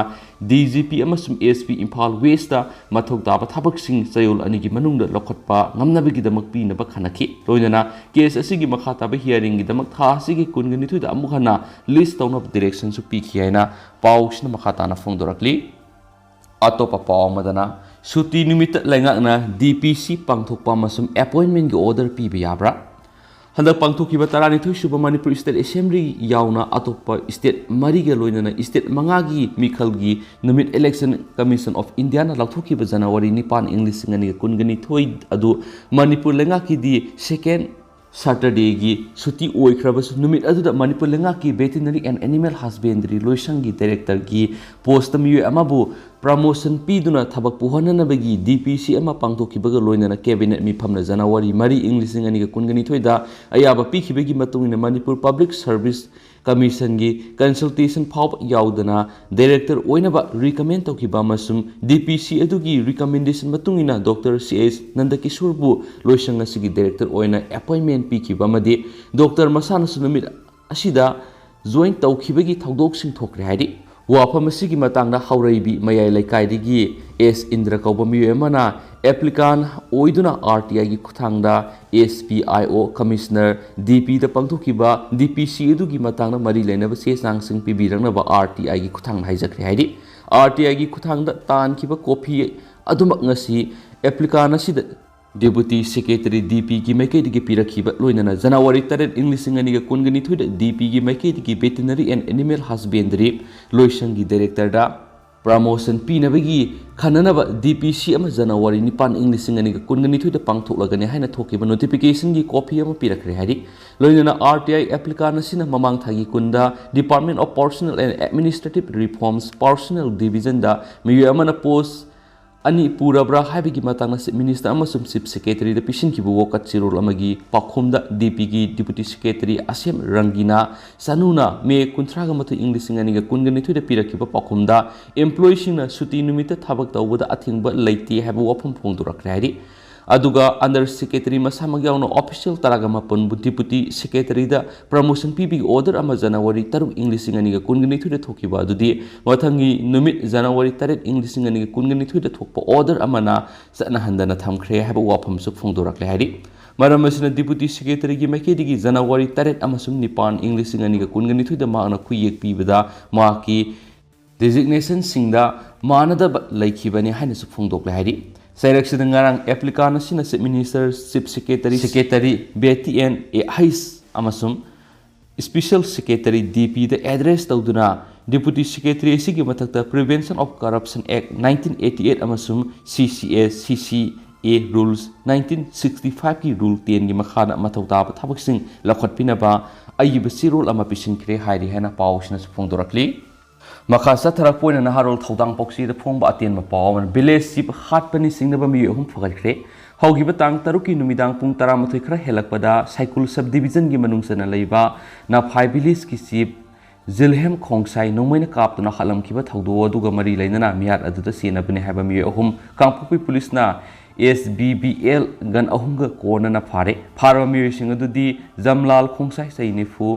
ꯗꯤ ꯖꯤ ꯄꯤ ꯑꯃꯁꯨꯡ ꯑꯦꯁ ꯄꯤ ꯏꯝꯐꯥꯜ ꯋꯦꯁꯇ ꯃꯊꯧ ꯇꯥꯕ ꯊꯕꯛꯁꯤꯡ ꯆꯌꯣꯜ ꯑꯅꯤꯒꯤ ꯃꯅꯨꯡꯗ ꯂꯧꯈꯠꯄ ꯉꯝꯅꯕꯒꯤꯗꯃꯛ ꯄꯤꯅꯕ ꯈꯟꯅꯈꯤ꯫ ꯂꯣꯏꯅꯅ case ꯑꯁꯤꯒꯤ ꯃꯈꯥ ꯇꯥꯕ hearingꯒꯤꯗꯃꯛ ꯊꯥ ꯑꯁꯤꯒꯤ ꯀꯨꯟꯒ ꯅꯤꯊꯣꯏꯗ ꯑꯃꯨꯛ ꯍꯟꯅ list ꯇꯧꯅꯕ directionꯁꯨ ꯄꯤꯈꯤ ꯍꯥꯏꯅ ꯄꯥꯎꯁꯤꯅ ꯃꯈꯥ ꯇꯥꯅ ꯐꯣꯡꯗꯣꯔꯛꯂꯤ꯫ ꯑꯇꯣꯞꯄ ꯄꯥꯎ ꯑꯃꯗꯅ, ꯁꯨꯇꯤ ꯅꯨꯃꯤꯠꯇ ꯂꯩꯉꯥꯛꯅ ꯗꯤ ꯄꯤ ꯁꯤ ꯄꯥꯡꯊꯣꯛꯄ ꯑꯃꯁꯨꯡ appointmentꯀꯤ order ꯄꯤꯕ ꯌꯥꯕ꯭ꯔꯥ? ꯍꯟꯗꯛ ꯄꯥꯡꯊꯣꯛꯈꯤꯕ ꯇꯔꯥꯅꯤꯊꯣꯏ ꯁꯨꯕ ꯃꯅꯤꯄꯨꯔ state assembly ꯌꯥꯎꯅ ꯑꯇꯣꯞꯄ state ꯃꯔꯤꯒ ꯂꯣꯏꯅꯅ state ꯃꯉꯥꯒꯤ ꯃꯤꯈꯜꯒꯤ ꯅꯨꯃꯤꯠ Election Commission of Indiaꯅ ꯂꯥꯎꯊꯣꯛꯈꯤꯕ ꯖꯅꯋꯥꯔꯤ ꯅꯤꯄꯥꯟ, ꯏꯪ ꯂꯤꯁꯤꯡ ꯑꯅꯤꯒ ꯀꯨꯟꯒ ꯅꯤꯊꯣꯏ ꯑꯗꯨ ꯃꯅꯤꯄꯨꯔ ꯂꯩꯉꯥꯛꯀꯤꯗꯤ second Saturdayꯒꯤ ꯁꯨꯇꯤ ꯑꯣꯏꯈ꯭ꯔꯕꯁꯨ, ꯅꯨꯃꯤꯠ ꯑꯗꯨꯗ ꯃꯅꯤꯄꯨꯔ ꯂꯩꯉꯥꯛꯀꯤ Veterinary and Animal Husbandry ꯂꯣꯏꯁꯪꯒꯤ directorꯒꯤ postꯇ ꯃꯤꯑꯣꯏ ꯑꯃꯕꯨ promotion ꯄꯤꯗꯨꯅ ꯊꯕꯛ ꯄꯨꯍꯟꯅꯅꯕꯒꯤ ꯗꯤ ꯄꯤ ꯁꯤ ꯑꯃ ꯄꯥꯡꯊꯣꯛꯈꯤꯕꯒ ꯂꯣꯏꯅꯅ cabinet ꯃꯤꯐꯝꯅ ꯖꯅꯋꯥꯔꯤ ꯃꯔꯤ, ꯏꯪ ꯂꯤꯁꯤꯡ ꯑꯅꯤꯒ ꯀꯨꯟꯒ ꯅꯤꯊꯣꯏꯗ ꯑꯌꯥꯕ ꯄꯤꯈꯤꯕꯒꯤ ꯃꯇꯨꯡ ꯏꯟꯅ ꯃꯅꯤꯄꯨꯔ Public Service ꯀꯃꯤꯁꯟꯒꯤ ꯀꯟꯁꯜꯇꯦꯁꯟ ꯐꯥꯎꯕ ꯌꯥꯎꯗꯅ ꯗꯥꯏꯔꯦꯛꯇꯔ ꯑꯣꯏꯅꯕ ꯔꯤꯀꯃꯦꯟ ꯇꯧꯈꯤꯕ ꯑꯃꯁꯨꯡ ꯗꯤ ꯄꯤ ꯁꯤ ꯑꯗꯨꯒꯤ ꯔꯤꯀꯃꯦꯟꯗꯦꯁꯟ ꯃꯇꯨꯡ ꯏꯟꯅ ꯗꯣꯛꯇꯔ ꯁꯤ ꯑꯦꯁ ꯅꯟꯗꯀꯤꯁꯣꯔꯕꯨ ꯂꯣꯏꯁꯪ ꯑꯁꯤꯒꯤ ꯗꯥꯏꯔꯦꯛꯇꯔ ꯑꯣꯏꯅ ꯑꯦꯄꯣꯏꯟꯃꯦꯟ ꯄꯤꯈꯤꯕ ꯑꯃꯗꯤ ꯗꯣꯛꯇꯔ ꯃꯁꯥꯅꯁꯨ ꯅꯨꯃꯤꯠ ꯑꯁꯤꯗ ꯖꯣꯏꯟ ꯇꯧꯈꯤꯕꯒꯤ ꯊꯧꯗꯣꯛꯁꯤꯡ ꯊꯣꯛꯈ꯭ꯔꯦ ꯍꯥꯏꯔꯤ꯫ ꯋꯥꯐꯝ ꯑꯁꯤꯒꯤ ꯃꯇꯥꯡꯗ ꯍꯧꯔꯩꯕꯤ ꯃꯌꯥꯏ ꯂꯩꯀꯥꯏꯗꯒꯤ ꯑꯦꯁ ꯏꯟꯗ꯭ꯔ ꯀꯧꯕ ꯃꯤꯑꯣꯏ ꯑꯃꯅ ꯑꯦꯄ꯭ꯂꯤꯀꯥꯟ ꯑꯣꯏꯗꯨꯅ ꯑꯥꯔ ꯇꯤ ꯑꯥꯏꯒꯤ ꯈꯨꯠꯊꯥꯡꯗ S P I O commissioner ꯗꯤ ꯄꯤꯗ ꯄꯥꯡꯊꯣꯛꯈꯤꯕ ꯗꯤ ꯄꯤ ꯁꯤ ꯑꯗꯨꯒꯤ ꯃꯇꯥꯡꯗ ꯃꯔꯤ ꯂꯩꯅꯕ ꯆꯦ ꯆꯥꯡꯁꯤꯡ ꯄꯤꯕꯤꯔꯛꯅꯕ ꯑꯥꯔ ꯇꯤ ꯑꯥꯏꯒꯤ ꯈꯨꯠꯊꯥꯡꯗ ꯍꯥꯏꯖꯈ꯭ꯔꯦ ꯍꯥꯏꯔꯤ꯫ ꯑꯥꯔ ꯇꯤ ꯑꯥꯏꯒꯤ ꯈꯨꯠꯊꯥꯡꯗ ꯇꯥꯟꯈꯤꯕ ꯀꯣꯄꯤ ꯑꯗꯨꯃꯛ ꯉꯁꯤ ꯑꯦꯄ꯭ꯂꯤꯀꯥꯟ ꯑꯁꯤꯗ ꯗꯦꯄꯨꯇꯤ ꯁꯦꯀ꯭ꯔꯦꯇꯔꯤ ꯗꯤ ꯄꯤꯒꯤ ꯃꯥꯏꯀꯩꯗꯒꯤ ꯄꯤꯔꯛꯈꯤꯕ, ꯂꯣꯏꯅꯅ ꯖꯅꯋꯥꯔꯤ ꯇꯔꯦꯠ, ꯏꯪ ꯂꯤꯁꯤꯡ ꯑꯅꯤꯒ ꯀꯨꯟꯒ ꯅꯤꯊꯣꯏꯗ ꯗꯤ ꯄꯤꯒꯤ ꯃꯥꯏꯀꯩꯗꯒꯤ ꯚꯦꯇꯤꯅꯔꯤ ꯑꯦꯟ ꯑꯦꯅꯤꯃꯦꯜ ꯍꯁꯕꯦꯟꯗꯔꯤ ꯂꯣꯏꯁꯪꯒꯤ ꯗꯥꯏꯔꯦꯛꯇꯔꯗ ꯄ꯭ꯔꯃꯣꯁꯟ ꯄꯤꯅꯕꯒꯤ ꯈꯟꯅꯅꯕ ꯗꯤ ꯄꯤ ꯁꯤ ꯑꯃ ꯖꯅꯋꯥꯔꯤ ꯅꯤꯄꯥꯟ, ꯏꯪ ꯂꯤꯁꯤꯡ ꯑꯅꯤꯒ ꯀꯨꯟꯒ ꯅꯤꯊꯣꯏꯗ ꯄꯥꯡꯊꯣꯛꯂꯒꯅꯤ ꯍꯥꯏꯅ ꯊꯣꯛꯈꯤꯕ ꯅꯣꯇꯤꯐꯤꯀꯦꯁꯟꯒꯤ ꯀꯣꯄꯤ ꯑꯃ ꯄꯤꯔꯛꯈ꯭ꯔꯦ ꯍꯥꯏꯔꯤ꯫ ꯂꯣꯏꯅꯅ ꯑꯥꯔ ꯇꯤ ꯑꯥꯏ ꯑꯦꯄ꯭ꯂꯤꯀꯥꯟ ꯑꯁꯤꯅ ꯃꯃꯥꯡ ꯊꯥꯒꯤ ꯀꯨꯟꯗ Department of Personnel and Administrative Reforms Personnel Division ꯗ ꯃꯤꯑꯣꯏ ꯑꯃꯅ ꯄꯣꯁ ꯑꯅꯤ ꯄꯨꯔꯕ꯭ꯔꯥ ꯍꯥꯏꯕꯒꯤ ꯃꯇꯥꯡꯗ ꯆꯤꯐ ꯃꯤꯅꯤꯁꯇꯔ ꯑꯃꯁꯨꯡ ꯆꯤꯐ ꯁꯦꯀ꯭ꯔꯦꯇꯔꯤꯗ ꯄꯤꯁꯤꯟꯈꯤꯕ ꯋꯥꯀꯠ ꯆꯦꯔꯣꯜ ꯑꯃꯒꯤ ꯄꯥꯎꯈꯨꯝꯗ ꯗꯤ ꯄꯤꯒꯤ ꯗꯤꯄꯨꯇꯤ ꯁꯦꯀ꯭ꯔꯦꯇꯔꯤ ꯑꯁꯦꯝ ꯔꯪꯒꯤꯅꯥ ꯆꯅꯨꯅ ꯃꯦ ꯀꯨꯟꯊ꯭ꯔꯥꯒ ꯃꯥꯊꯣꯏ, ꯏꯪ ꯂꯤꯁꯤꯡ ꯑꯅꯤꯒ ꯀꯨꯟꯒ ꯅꯤꯊꯣꯏꯗ ꯄꯤꯔꯛꯈꯤꯕ ꯄꯥꯎꯈꯨꯝꯗ, employee ꯁꯤꯡꯅ ꯁꯨꯇꯤ ꯅꯨꯃꯤꯠꯇ ꯊꯕꯛ ꯇꯧꯕꯗ ꯑꯊꯤꯡꯕ ꯂꯩꯇꯦ ꯍꯥꯏꯕ ꯋꯥꯐꯝ ꯐꯣꯡꯗꯣꯔꯛꯈ꯭ꯔꯦ ꯍꯥꯏꯔꯤ꯫ ꯑꯗꯨꯒ under secretary ꯃꯁꯥꯃꯛ ꯌꯥꯎꯅ official ꯇꯔꯥꯒ ꯃꯥꯄꯟꯕꯨ ꯗꯤꯄꯨꯇꯤ ꯁꯦꯀ꯭ꯔꯦꯇꯔꯤꯗ ꯄ꯭ꯔꯃꯣꯁꯟ ꯄꯤꯕꯒꯤ ꯑꯣꯔꯗꯔ ꯑꯃ ꯖꯅꯋꯥꯔꯤ ꯇꯔꯨꯛ, ꯏꯪ ꯂꯤꯁꯤꯡ ꯑꯅꯤꯒ ꯀꯨꯟꯒ ꯅꯤꯊꯣꯏꯗ ꯊꯣꯛꯈꯤꯕ ꯑꯗꯨꯗꯤ ꯃꯊꯪꯒꯤ ꯅꯨꯃꯤꯠ ꯖꯅꯋꯥꯔꯤ ꯇꯔꯦꯠ, ꯏꯪ ꯂꯤꯁꯤꯡ ꯑꯅꯤꯒ ꯀꯨꯟꯒ ꯅꯤꯊꯣꯏꯗ ꯊꯣꯛꯄ ꯑꯣꯔꯗꯔ ꯑꯃꯅ ꯆꯠꯅꯍꯟꯗꯅ ꯊꯝꯈ꯭ꯔꯦ ꯍꯥꯏꯕ ꯋꯥꯐꯝꯁꯨ ꯐꯣꯡꯗꯣꯔꯛꯂꯦ ꯍꯥꯏꯔꯤ꯫ ꯃꯔꯝ ꯑꯁꯤꯅ ꯗꯤꯄꯨꯇꯤ ꯁꯦꯀ꯭ꯔꯦꯇꯔꯤꯒꯤ ꯃꯥꯏꯀꯩꯗꯒꯤ ꯖꯅꯋꯥꯔꯤ ꯇꯔꯦꯠ ꯑꯃꯁꯨꯡ ꯅꯤꯄꯥꯟ, ꯏꯪ ꯂꯤꯁꯤꯡ ꯑꯅꯤꯒ ꯀꯨꯟꯒ ꯅꯤꯊꯣꯏꯗ ꯃꯍꯥꯛꯅ ꯈꯨꯌꯦꯛ ꯄꯤꯕꯗ ꯃꯍꯥꯛꯀꯤ ꯗꯤꯖꯤꯒꯅꯦꯁꯟꯁꯤꯡꯗ ꯃꯥꯟꯅꯗꯕ ꯂꯩꯈꯤꯕꯅꯤ ꯍꯥꯏꯅꯁꯨ ꯐꯣꯡꯗꯣꯛꯂꯦ ꯍꯥꯏꯔꯤ꯫ ꯆꯩꯔꯛꯁꯤꯗ ꯉꯔꯥꯡ ꯑꯦꯄ꯭ꯂꯤꯀꯥꯟ ꯑꯁꯤꯅ chief minister, chief secretary, secretary ꯕꯦꯇꯤ ꯑꯦꯟ ꯑꯦ ꯍꯩꯁ ꯑꯃꯁꯨꯡ ꯏꯁꯄꯤꯁꯦꯜ ꯁꯦꯀ꯭ꯔꯦꯇꯔꯤ ꯗꯤ ꯄꯤꯗ ꯑꯦꯗ꯭ꯔꯦꯁ ꯇꯧꯗꯨꯅ ꯗꯤꯄꯨꯇꯤ ꯁꯦꯀ꯭ꯔꯦꯇꯔꯤ ꯑꯁꯤꯒꯤ ꯃꯊꯛꯇ Prevention of Corruption Act nineteen eighty eight ꯑꯃꯁꯨꯡ ꯁꯤ ꯁꯤ ꯑꯦ, ꯁꯤ ꯁꯤ ꯑꯦ Rules nineteen sixty five ꯀꯤ Rule ten ꯒꯤ ꯃꯈꯥꯗ ꯃꯊꯧ ꯇꯥꯕ ꯊꯕꯛꯁꯤꯡ ꯂꯧꯈꯠꯄꯤꯅꯕ ꯑꯏꯕ ꯆꯦꯔꯣꯜ ꯑꯃ ꯄꯤꯁꯤꯟꯈ꯭ꯔꯦ ꯍꯥꯏꯔꯤ ꯍꯥꯏꯅ ꯄꯥꯎ ꯑꯁꯤꯅꯁꯨ ꯐꯣꯡꯗꯣꯔꯛꯂꯤ꯫ ꯃꯈꯥ ꯆꯠꯊꯔꯛꯄ ꯑꯣꯏꯅ ꯅꯍꯥꯔꯣꯜ ꯊꯧꯗꯥꯡ ꯄꯥꯎꯆꯦꯗ ꯐꯣꯡꯕ ꯑꯇꯦꯟꯕ ꯄꯥꯎ ꯑꯃꯅ, ꯚꯤꯂꯦꯖ ꯆꯤꯐ ꯍꯥꯠꯄꯅ ꯆꯤꯡꯅꯕ ꯃꯤꯑꯣꯏ ꯑꯍꯨꯝ ꯐꯒꯠꯈ꯭ꯔꯦ꯫ ꯍꯧꯈꯤꯕ ꯇꯥꯡ ꯇꯔꯨꯛꯀꯤ ꯅꯨꯃꯤꯗꯥꯡ ꯄꯨꯡ ꯇꯔꯥꯃꯥꯊꯣꯏ ꯈꯔ ꯍꯦꯜꯂꯛꯄꯗ ꯁꯥꯏꯀꯨꯜ sub division ꯒꯤ ꯃꯅꯨꯡ ꯆꯟꯅ ꯂꯩꯕ ꯅꯐꯥꯏ village ꯀꯤ chief ꯖꯤꯜꯍꯦꯝ ꯈꯣꯡꯁꯥꯏ ꯅꯣꯡꯃꯩꯅ ꯀꯥꯞꯇꯨꯅ ꯍꯥꯠꯂꯝꯈꯤꯕ ꯊꯧꯗꯣꯛ ꯑꯗꯨꯒ ꯃꯔꯤ ꯂꯩꯅꯅ ꯃꯤꯍꯥꯠ ꯑꯗꯨꯗ ꯁꯤꯖꯤꯟꯅꯕꯅꯤ ꯍꯥꯏꯕ ꯃꯤꯑꯣꯏ ꯑꯍꯨꯝ ꯀꯥꯡꯄꯣꯛꯄꯤ police ꯅ S B B L gun ꯑꯍꯨꯝꯒ ꯀꯣꯟꯅꯅ ꯐꯥꯔꯦ꯫ ꯐꯥꯔꯕ ꯃꯤꯑꯣꯏꯁꯤꯡ ꯑꯗꯨꯗꯤ ꯖꯝꯂꯥꯜ ꯈꯣꯡꯁꯥꯏ ꯆꯍꯤ ꯅꯤꯐꯨ,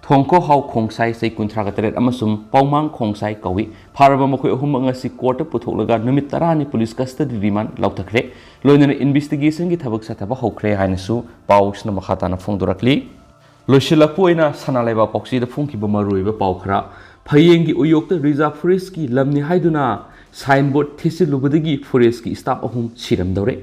ꯊꯣꯡꯈꯣꯍꯥꯎ ꯈꯣꯡꯁꯥꯏ ꯆꯍꯤ ꯀꯨꯟꯊ꯭ꯔꯥꯒ ꯇꯔꯦꯠ ꯑꯃꯁꯨꯡ ꯄꯥꯎꯃꯥꯡ ꯈꯣꯡꯁꯥꯏ ꯀꯧꯏ꯫ ꯐꯥꯔꯕ ꯃꯈꯣꯏ ꯑꯍꯨꯝꯃꯛ ꯑꯁꯤ court ꯇ ꯄꯨꯊꯣꯛꯂꯒ ꯅꯨꯃꯤꯠ ꯇꯔꯥꯅꯤ police custody remand ꯂꯧꯊꯈ꯭ꯔꯦ꯫ ꯂꯣꯏꯅꯅ investigation ꯒꯤ ꯊꯕꯛ ꯆꯠꯊꯕ ꯍꯧꯈ꯭ꯔꯦ ꯍꯥꯏꯅꯁꯨ ꯄꯥꯎꯁꯤꯅ ꯃꯈꯥ ꯇꯥꯅ ꯐꯣꯡꯗꯣꯔꯛꯂꯤ꯫ ꯂꯣꯏꯁꯤꯜꯂꯛꯄ ꯑꯣꯏꯅ ꯁꯅꯥ ꯂꯩꯕꯥꯛ ꯄꯥꯎꯆꯦꯗ ꯐꯣꯡꯈꯤꯕ ꯃꯔꯨꯑꯣꯏꯕ ꯄꯥꯎ ꯈꯔ꯫ ꯐꯌꯦꯡꯒꯤ ꯎꯌꯣꯛꯇ Reserve Forest ꯀꯤ ꯂꯝꯅꯤ ꯍꯥꯏꯗꯨꯅ signboard ꯊꯦꯠꯆꯤꯜꯂꯨꯕꯗꯒꯤ forest ꯀꯤ staff ꯑꯍꯨꯝ ꯁꯤꯔꯝꯗꯧꯔꯦ꯫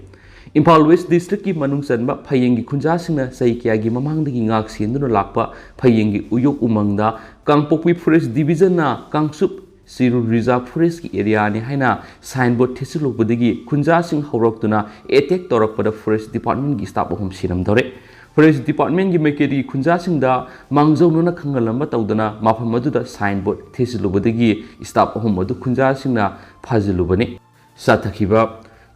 ꯏꯝꯐꯥꯜ West District ꯀꯤ ꯃꯅꯨꯡ ꯆꯟꯕ ꯐꯌꯦꯡꯒꯤ ꯈꯨꯟꯖꯥꯁꯤꯡꯅ ꯆꯍꯤ ꯀꯌꯥꯒꯤ ꯃꯃꯥꯡꯗꯒꯤ ꯉꯥꯛ ꯁꯦꯟꯗꯨꯅ ꯂꯥꯛꯄ ꯐꯌꯦꯡꯒꯤ ꯎꯌꯣꯛ ꯎꯃꯪꯗ ꯀꯥꯡꯄꯣꯛꯄꯤ Forest Division ꯅ ꯀꯥꯡꯆꯨꯞ ꯁꯤꯔꯨ Reserve Forest ꯀꯤ area ꯅꯤ ꯍꯥꯏꯅ signboard ꯊꯦꯠꯆꯤꯜꯂꯨꯕꯗꯒꯤ ꯈꯨꯟꯖꯥꯁꯤꯡ ꯍꯧꯔꯛꯇꯨꯅ attack ꯇꯧꯔꯛꯄꯗ Forest Department ꯀꯤ staff ꯑꯍꯨꯝ ꯁꯤꯔꯝꯗꯧꯔꯦ꯫ Forest Department ꯀꯤ ꯃꯥꯏꯀꯩꯗꯒꯤ ꯈꯨꯟꯖꯥꯁꯤꯡꯗ ꯃꯥꯡꯖꯧꯅꯅ ꯈꯪꯍꯜꯂꯝꯕ ꯇꯧꯗꯅ ꯃꯐꯝ ꯑꯗꯨꯗ signboard ꯊꯦꯠꯆꯤꯜꯂꯨꯕꯗꯒꯤ staff ꯑꯍꯨꯝ ꯑꯗꯨ ꯈꯨꯟꯖꯥꯁꯤꯡꯅ ꯐꯥꯖꯤꯜꯂꯨꯕꯅꯤ꯫ ꯆꯠꯊꯈꯤꯕ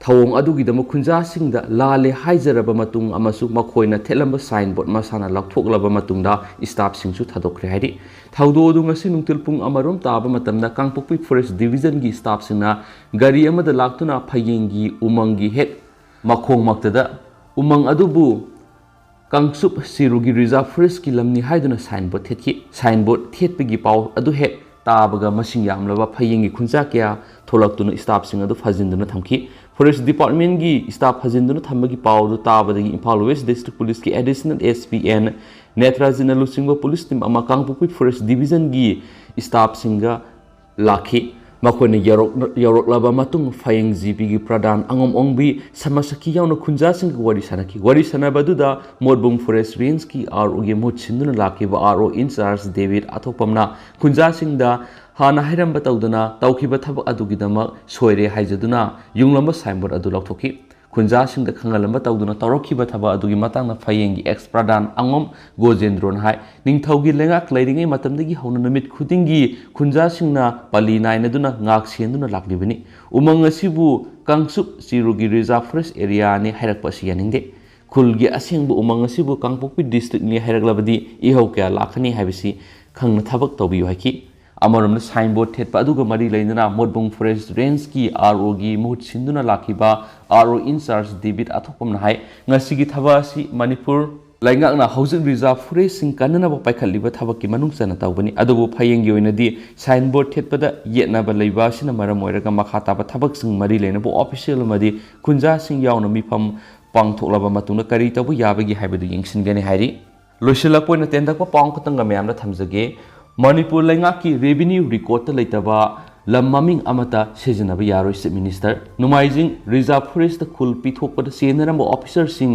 ꯊꯧꯑꯣꯡ ꯑꯗꯨꯒꯤꯗꯃꯛ ꯈꯨꯟꯖꯥꯁꯤꯡꯗ ꯂꯥꯜꯂꯦ ꯍꯥꯏꯖꯔꯕ ꯃꯇꯨꯡ ꯑꯃꯁꯨꯡ ꯃꯈꯣꯏꯅ ꯊꯦꯠꯂꯝꯕ signboard ꯃꯁꯥꯅ ꯂꯧꯊꯣꯛꯂꯕ ꯃꯇꯨꯡꯗ staff ꯁꯤꯡꯁꯨ ꯊꯥꯗꯣꯛꯈ꯭ꯔꯦ ꯍꯥꯏꯔꯤ꯫ ꯊꯧꯗꯣꯛ ꯑꯗꯨ ꯉꯁꯤ ꯅꯨꯡꯊꯤꯜ ꯄꯨꯡ ꯑꯃꯔꯣꯝ ꯇꯥꯕ ꯃꯇꯝꯗ ꯀꯥꯡꯄꯣꯛꯄꯤ Forest Division ꯒꯤ staff ꯁꯤꯡꯅ ꯒꯥꯔꯤ ꯑꯃꯗ ꯂꯥꯛꯇꯨꯅ ꯐꯌꯦꯡꯒꯤ ꯎꯃꯪꯒꯤ ꯍꯦꯛ ꯃꯈꯣꯡꯃꯛꯇꯗ ꯎꯃꯪ ꯑꯗꯨꯕꯨ ꯀꯥꯡꯆꯨꯞ ꯁꯤꯔꯨꯒꯤ Reserve Forest ꯀꯤ ꯂꯝꯅꯤ ꯍꯥꯏꯗꯨꯅ signboard ꯊꯦꯠꯈꯤ꯫ Signboard ꯊꯦꯠꯄꯒꯤ ꯄꯥꯎ ꯑꯗꯨ ꯍꯦꯛ ꯇꯥꯕꯒ ꯃꯁꯤꯡ ꯌꯥꯝꯂꯕ ꯐꯌꯦꯡꯒꯤ ꯈꯨꯟꯖꯥ ꯀꯌꯥ ꯊꯣꯛꯂꯛꯇꯨꯅ staff ꯁꯤꯡ ꯑꯗꯨ ꯐꯥꯖꯤꯟꯗꯨꯅ ꯊꯝꯈꯤ꯫ Forest Department ꯒꯤ staff ꯐꯥꯖꯤꯟꯗꯨꯅ ꯊꯝꯕꯒꯤ ꯄꯥꯎ ꯑꯗꯨ ꯇꯥꯕꯗꯒꯤ ꯏꯝꯐꯥꯜ West District Police ꯀꯤ Additional S P N ꯅꯦꯇ꯭ꯔꯥꯖꯤꯠꯅ ꯂꯨꯆꯤꯡꯕ police team ꯑꯃ ꯀꯥꯡꯄꯣꯛꯄꯤ Forest Division ꯒꯤ staff ꯁꯤꯡꯒ ꯂꯥꯛꯈꯤ꯫ ꯃꯈꯣꯏꯅ ꯌꯧꯔꯛ-, ꯌꯧꯔꯛꯂꯕ ꯃꯇꯨꯡ ꯐꯌꯦꯡ G P ꯒꯤ ꯄ꯭ꯔꯙꯥꯟ ꯑꯉꯣꯝ ꯑꯣꯡꯕꯤ, ꯁꯃꯥꯖ ꯁꯈꯤ ꯌꯥꯎꯅ ꯈꯨꯟꯖꯥꯁꯤꯡꯒ ꯋꯥꯔꯤ ꯁꯥꯅꯈꯤ꯫ ꯋꯥꯔꯤ ꯁꯥꯅꯕ ꯑꯗꯨꯗ ꯃꯣꯠꯕꯨꯡ Forest Range ꯀꯤ R O ꯒꯤ ꯃꯍꯨꯠ ꯁꯤꯟꯗꯨꯅ ꯂꯥꯛꯈꯤꯕ R O in charge ꯗꯦꯕꯤꯠ ꯑꯊꯣꯛꯄꯝꯅ ꯈꯨꯟꯖꯥꯁꯤꯡꯗ ꯍꯥꯟꯅ ꯍꯥꯏꯔꯝꯕ ꯇꯧꯗꯅ ꯇꯧꯈꯤꯕ ꯊꯕꯛ ꯑꯗꯨꯒꯤꯗꯃꯛ ꯁꯣꯏꯔꯦ ꯍꯥꯏꯖꯗꯨꯅ ꯌꯨꯡꯂꯝꯕ signboard ꯑꯗꯨ ꯂꯧꯊꯣꯛꯈꯤ꯫ ꯈꯨꯟꯖꯥꯁꯤꯡꯗ ꯈꯪꯍꯜꯂꯝꯕ ꯇꯧꯗꯨꯅ ꯇꯧꯔꯛꯈꯤꯕ ꯊꯕꯛ ꯑꯗꯨꯒꯤ ꯃꯇꯥꯡꯗ ꯐꯌꯦꯡꯒꯤ ex ꯄ꯭ꯔꯙꯥꯟ ꯑꯉꯣꯝ ꯒꯣꯖꯦꯟꯗ꯭ꯔꯣꯅ ꯍꯥꯏ, ꯅꯤꯡꯊꯧꯒꯤ ꯂꯩꯉꯥꯛ ꯂꯩꯔꯤꯉꯩ ꯃꯇꯝꯗꯒꯤ ꯍꯧꯅ ꯅꯨꯃꯤꯠ ꯈꯨꯗꯤꯡꯒꯤ ꯈꯨꯟꯖꯥꯁꯤꯡꯅ ꯄꯜꯂꯤ ꯅꯥꯏꯅꯗꯨꯅ ꯉꯥꯛ ꯁꯦꯟꯗꯨꯅ ꯂꯥꯛꯂꯤꯕꯅꯤ꯫ ꯎꯃꯪ ꯑꯁꯤꯕꯨ ꯀꯥꯡꯆꯨꯞ ꯆꯤꯔꯨꯒꯤ reserve forest areaꯅꯤ ꯍꯥꯏꯔꯛꯄ ꯑꯁꯤ ꯌꯥꯅꯤꯡꯗꯦ꯫ ꯈꯨꯜꯒꯤ ꯑꯁꯦꯡꯕ ꯎꯃꯪ ꯑꯁꯤꯕꯨ ꯀꯥꯡꯄꯣꯛꯄꯤ districtꯅꯤ ꯍꯥꯏꯔꯛꯂꯕꯗꯤ ꯏꯍꯧ ꯀꯌꯥ ꯂꯥꯛꯀꯅꯤ ꯍꯥꯏꯕꯁꯤ ꯈꯪꯅ ꯊꯕꯛ ꯇꯧꯕꯤꯌꯨ ꯍꯥꯏꯈꯤ꯫ ꯑꯃꯔꯣꯝꯗ signboard ꯊꯦꯠꯄ ꯑꯗꯨꯒ ꯃꯔꯤ ꯂꯩꯅꯅ ꯃꯣꯠꯕꯨꯡ forest rangeꯀꯤ ROꯒꯤ ꯃꯍꯨꯠ ꯁꯤꯟꯗꯨꯅ ꯂꯥꯛꯈꯤꯕ RO in charge ꯗꯦꯕꯤꯠ ꯑꯊꯣꯛꯄꯝꯅ ꯍꯥꯏ, ꯉꯁꯤꯒꯤ ꯊꯕꯛ ꯑꯁꯤ ꯃꯅꯤꯄꯨꯔ ꯂꯩꯉꯥꯛꯅ ꯍꯧꯖꯤꯛ reserve forestꯁꯤꯡ ꯀꯟꯅꯅꯕ ꯄꯥꯏꯈꯠꯂꯤꯕ ꯊꯕꯛꯀꯤ ꯃꯅꯨꯡ ꯆꯟꯅ ꯇꯧꯕꯅꯤ꯫ ꯑꯗꯨꯕꯨ ꯐꯌꯦꯡꯒꯤ ꯑꯣꯏꯅꯗꯤ signboard ꯊꯦꯠꯄꯗ ꯌꯦꯠꯅꯕ ꯂꯩꯕ ꯑꯁꯤꯅ ꯃꯔꯝ ꯑꯣꯏꯔꯒ ꯃꯈꯥ ꯇꯥꯕ ꯊꯕꯛꯁꯤꯡ ꯃꯔꯤ ꯂꯩꯅꯕ official ꯑꯃꯗꯤ ꯈꯨꯟꯖꯥꯁꯤꯡ ꯌꯥꯎꯅ ꯃꯤꯐꯝ ꯄꯥꯡꯊꯣꯛꯂꯕ ꯃꯇꯨꯡꯗ ꯀꯔꯤ ꯇꯧꯕ ꯌꯥꯕꯒꯦ ꯍꯥꯏꯕꯗꯨ ꯌꯦꯡꯁꯤꯟꯒꯅꯤ ꯍꯥꯏꯔꯤ꯫ ꯂꯣꯏꯁꯤꯜꯂꯛꯄ ꯑꯣꯏꯅ ꯇꯦꯟꯇꯛꯄ ꯄꯥꯎ ꯑꯃꯈꯛꯇꯪꯒ ꯃꯌꯥꯝꯗ ꯊꯝꯖꯒꯦ꯫ ꯃꯅꯤꯄꯨꯔ ꯂꯩꯉꯥꯛꯀꯤ revenue recordꯇ ꯂꯩꯇꯕ ꯂꯝ ꯃꯃꯤꯡ ꯑꯃꯠꯇ ꯁꯤꯖꯤꯟꯅꯕ ꯌꯥꯔꯣꯏ꯫ Chief Minister, ꯅꯣꯡꯃꯥꯏꯖꯤꯡ reserve forestꯇ ꯈꯨꯜ ꯄꯤꯊꯣꯛꯄꯗ ꯆꯦꯟꯅꯔꯝꯕ officerꯁꯤꯡ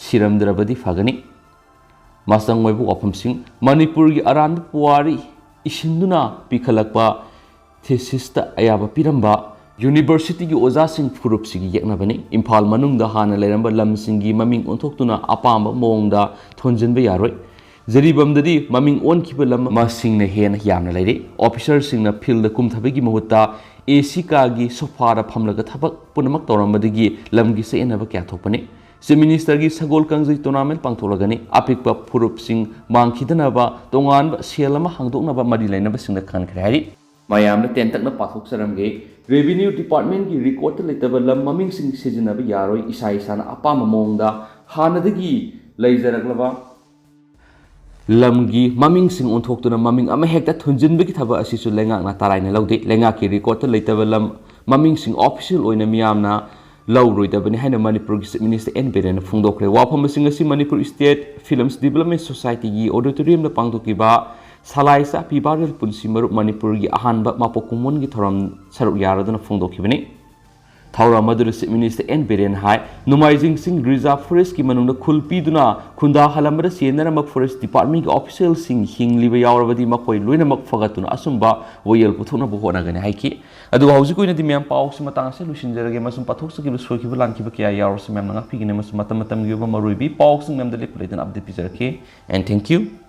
ꯁꯤꯔꯝꯗ꯭ꯔꯕꯗꯤ ꯐꯒꯅꯤ꯫ ꯃꯆꯪ ꯑꯣꯏꯕ ꯋꯥꯐꯝꯁꯤꯡ꯫ ꯃꯅꯤꯄꯨꯔꯒꯤ ꯑꯔꯥꯟꯕ ꯄꯨꯋꯥꯔꯤ ꯏꯁꯤꯟꯗꯨꯅ ꯄꯤꯈꯠꯂꯛꯄ thesisꯇ ꯑꯌꯥꯕ ꯄꯤꯔꯝꯕ universityꯒꯤ ꯑꯣꯖꯥꯁꯤꯡ ꯐꯨꯔꯨꯞꯁꯤꯒꯤ ꯌꯦꯛꯅꯕꯅꯤ꯫ ꯏꯝꯐꯥꯜ ꯃꯅꯨꯡꯗ ꯍꯥꯟꯅ ꯂꯩꯔꯝꯕ ꯂꯝꯁꯤꯡꯒꯤ ꯃꯃꯤꯡ ꯑꯣꯟꯊꯣꯛꯇꯨꯅ ꯑꯄꯥꯝꯕ ꯃꯑꯣꯡꯗ ꯊꯣꯟꯖꯤꯟꯕ ꯌꯥꯔꯣꯏ꯫ ꯖꯤꯔꯤꯕꯥꯝꯗꯗꯤ ꯃꯃꯤꯡ ꯑꯣꯟꯈꯤꯕ ꯂꯝ ꯃꯁꯤꯡꯅ ꯍꯦꯟꯅ ꯌꯥꯝꯅ ꯂꯩꯔꯤ꯫ Officerꯁꯤꯡꯅ fieldꯗ ꯀꯨꯝꯊꯕꯒꯤ ꯃꯍꯨꯠꯇ ACꯀꯥꯒꯤ sofaꯗ ꯐꯝꯂꯒ ꯊꯕꯛ ꯄꯨꯝꯅꯃꯛ ꯇꯧꯔꯝꯕꯗꯒꯤ ꯂꯝꯒꯤ ꯆꯌꯦꯠꯅꯕ ꯀꯌꯥ ꯊꯣꯛꯄꯅꯤ꯫ Chief Ministerꯒꯤ ꯁꯒꯣꯜ ꯀꯥꯡꯖꯩ tournament ꯄꯥꯡꯊꯣꯛꯂꯒꯅꯤ꯫ ꯑꯄꯤꯛꯄ ꯐꯨꯔꯨꯞꯁꯤꯡ ꯃꯥꯡꯈꯤꯗꯅꯕ ꯇꯣꯉꯥꯟꯕ cell ꯑꯃ ꯍꯥꯡꯗꯣꯛꯅꯕ ꯃꯔꯤ ꯂꯩꯅꯕꯁꯤꯡꯗ ꯈꯟꯈ꯭ꯔꯦ ꯍꯥꯏꯔꯤ꯫ ꯃꯌꯥꯝꯗ ꯇꯦꯟꯇꯛꯅ ꯄꯥꯊꯣꯛꯆꯔꯝꯒꯦ꯫ Revenue Departmentꯀꯤ recordꯇ ꯂꯩꯇꯕ ꯂꯝ ꯃꯃꯤꯡꯁꯤꯡ ꯁꯤꯖꯤꯟꯅꯕ ꯌꯥꯔꯣꯏ꯫ ꯏꯁꯥ ꯏꯁꯥꯅ ꯑꯄꯥꯝꯕ ꯃꯑꯣꯡꯗ ꯍꯥꯟꯅꯗꯒꯤ ꯂꯩꯖꯔꯛꯂꯕ ꯂꯝꯒꯤ ꯃꯃꯤꯡꯁꯤꯡ ꯑꯣꯟꯊꯣꯛꯇꯨꯅ ꯃꯃꯤꯡ ꯑꯃꯍꯦꯛꯇ ꯊꯣꯟꯖꯤꯟꯕꯒꯤ ꯊꯕꯛ ꯑꯁꯤꯁꯨ ꯂꯩꯉꯥꯛꯅ ꯇꯔꯥꯏꯅ ꯂꯧꯗꯦ꯫ ꯂꯩꯉꯥꯛꯀꯤ recordꯇ ꯂꯩꯇꯕ ꯂꯝ ꯃꯃꯤꯡꯁꯤꯡ official ꯑꯣꯏꯅ ꯃꯤꯌꯥꯝꯅ ꯂꯧꯔꯣꯏꯗꯕꯅꯤ ꯍꯥꯏꯅ ꯃꯅꯤꯄꯨꯔꯒꯤ Chief Minister ꯑꯦꯟ ꯕꯤꯔꯦꯟꯅ ꯐꯣꯡꯗꯣꯛꯈ꯭ꯔꯦ꯫ ꯋꯥꯐꯝ ꯑꯁꯤꯡ ꯑꯁꯤ ꯃꯅꯤꯄꯨꯔ State Films Development Societyꯒꯤ auditoriumꯗ ꯄꯥꯡꯊꯣꯛꯈꯤꯕ ꯁꯂꯥꯏ ꯆꯥꯛꯄꯤ ꯕꯥꯔꯦꯜ ꯄꯨꯟꯁꯤ ꯃꯔꯨꯞ ꯃꯅꯤꯄꯨꯔꯒꯤ ꯑꯍꯥꯟꯕ ꯃꯄꯣꯛ ꯀꯨꯝꯑꯣꯟꯒꯤ ꯊꯧꯔꯝ ꯁꯔꯨꯛ ꯌꯥꯔꯗꯨꯅ ꯐꯣꯡꯗꯣꯛꯈꯤꯕꯅꯤ꯫ ꯊꯧꯔꯝ ꯑꯗꯨꯗ Chief Minister ꯑꯦꯟ ꯕꯤꯔꯦꯟ ꯍꯥꯏ, ꯅꯣꯡꯃꯥꯏꯖꯤꯡ ꯆꯤꯡ reserve forestꯀꯤ ꯃꯅꯨꯡꯗ ꯈꯨꯜ ꯄꯤꯗꯨꯅ ꯈꯨꯟꯗꯥꯍꯜꯂꯝꯕꯗ ꯆꯦꯟꯅꯔꯝꯕ forest departmentꯀꯤ officialꯁꯤꯡ ꯍꯤꯡꯂꯤꯕ ꯌꯥꯎꯔꯕꯗꯤ ꯃꯈꯣꯏ ꯂꯣꯏꯅꯃꯛ ꯐꯒꯠꯇꯨꯅ ꯑꯆꯨꯝꯕ ꯋꯥꯌꯦꯜ ꯄꯨꯊꯣꯛꯅꯕ ꯍꯣꯠꯅꯒꯅꯤ ꯍꯥꯏꯈꯤ꯫ ꯑꯗꯨꯒ ꯍꯧꯖꯤꯛꯀꯤ ꯑꯣꯏꯅꯗꯤ ꯃꯌꯥꯝ ꯄꯥꯎꯁꯤ ꯃꯇꯥꯡ ꯑꯁꯤꯗ ꯂꯣꯏꯁꯤꯟꯖꯔꯒꯦ꯫ ꯑꯃꯁꯨꯡ ꯄꯥꯊꯣꯛꯆꯈꯤꯕ ꯁꯣꯏꯈꯤꯕ ꯂꯥꯟꯈꯤꯕ ꯀꯌꯥ ꯌꯥꯎꯔꯁꯨ ꯃꯌꯥꯝꯅ ꯉꯥꯛꯄꯤꯒꯅꯤ꯫ ꯑꯃꯁꯨꯡ ꯃꯇꯝ ꯃꯇꯝꯒꯤ ꯑꯣꯏꯕ ꯃꯔꯨꯑꯣꯏꯕ ꯄꯥꯎꯁꯤꯡ ꯃꯌꯥꯝꯗ ꯂꯦꯞꯄ ꯂꯩꯇꯅ update ꯄꯤꯖꯔꯛꯀꯦ꯫ And thank you.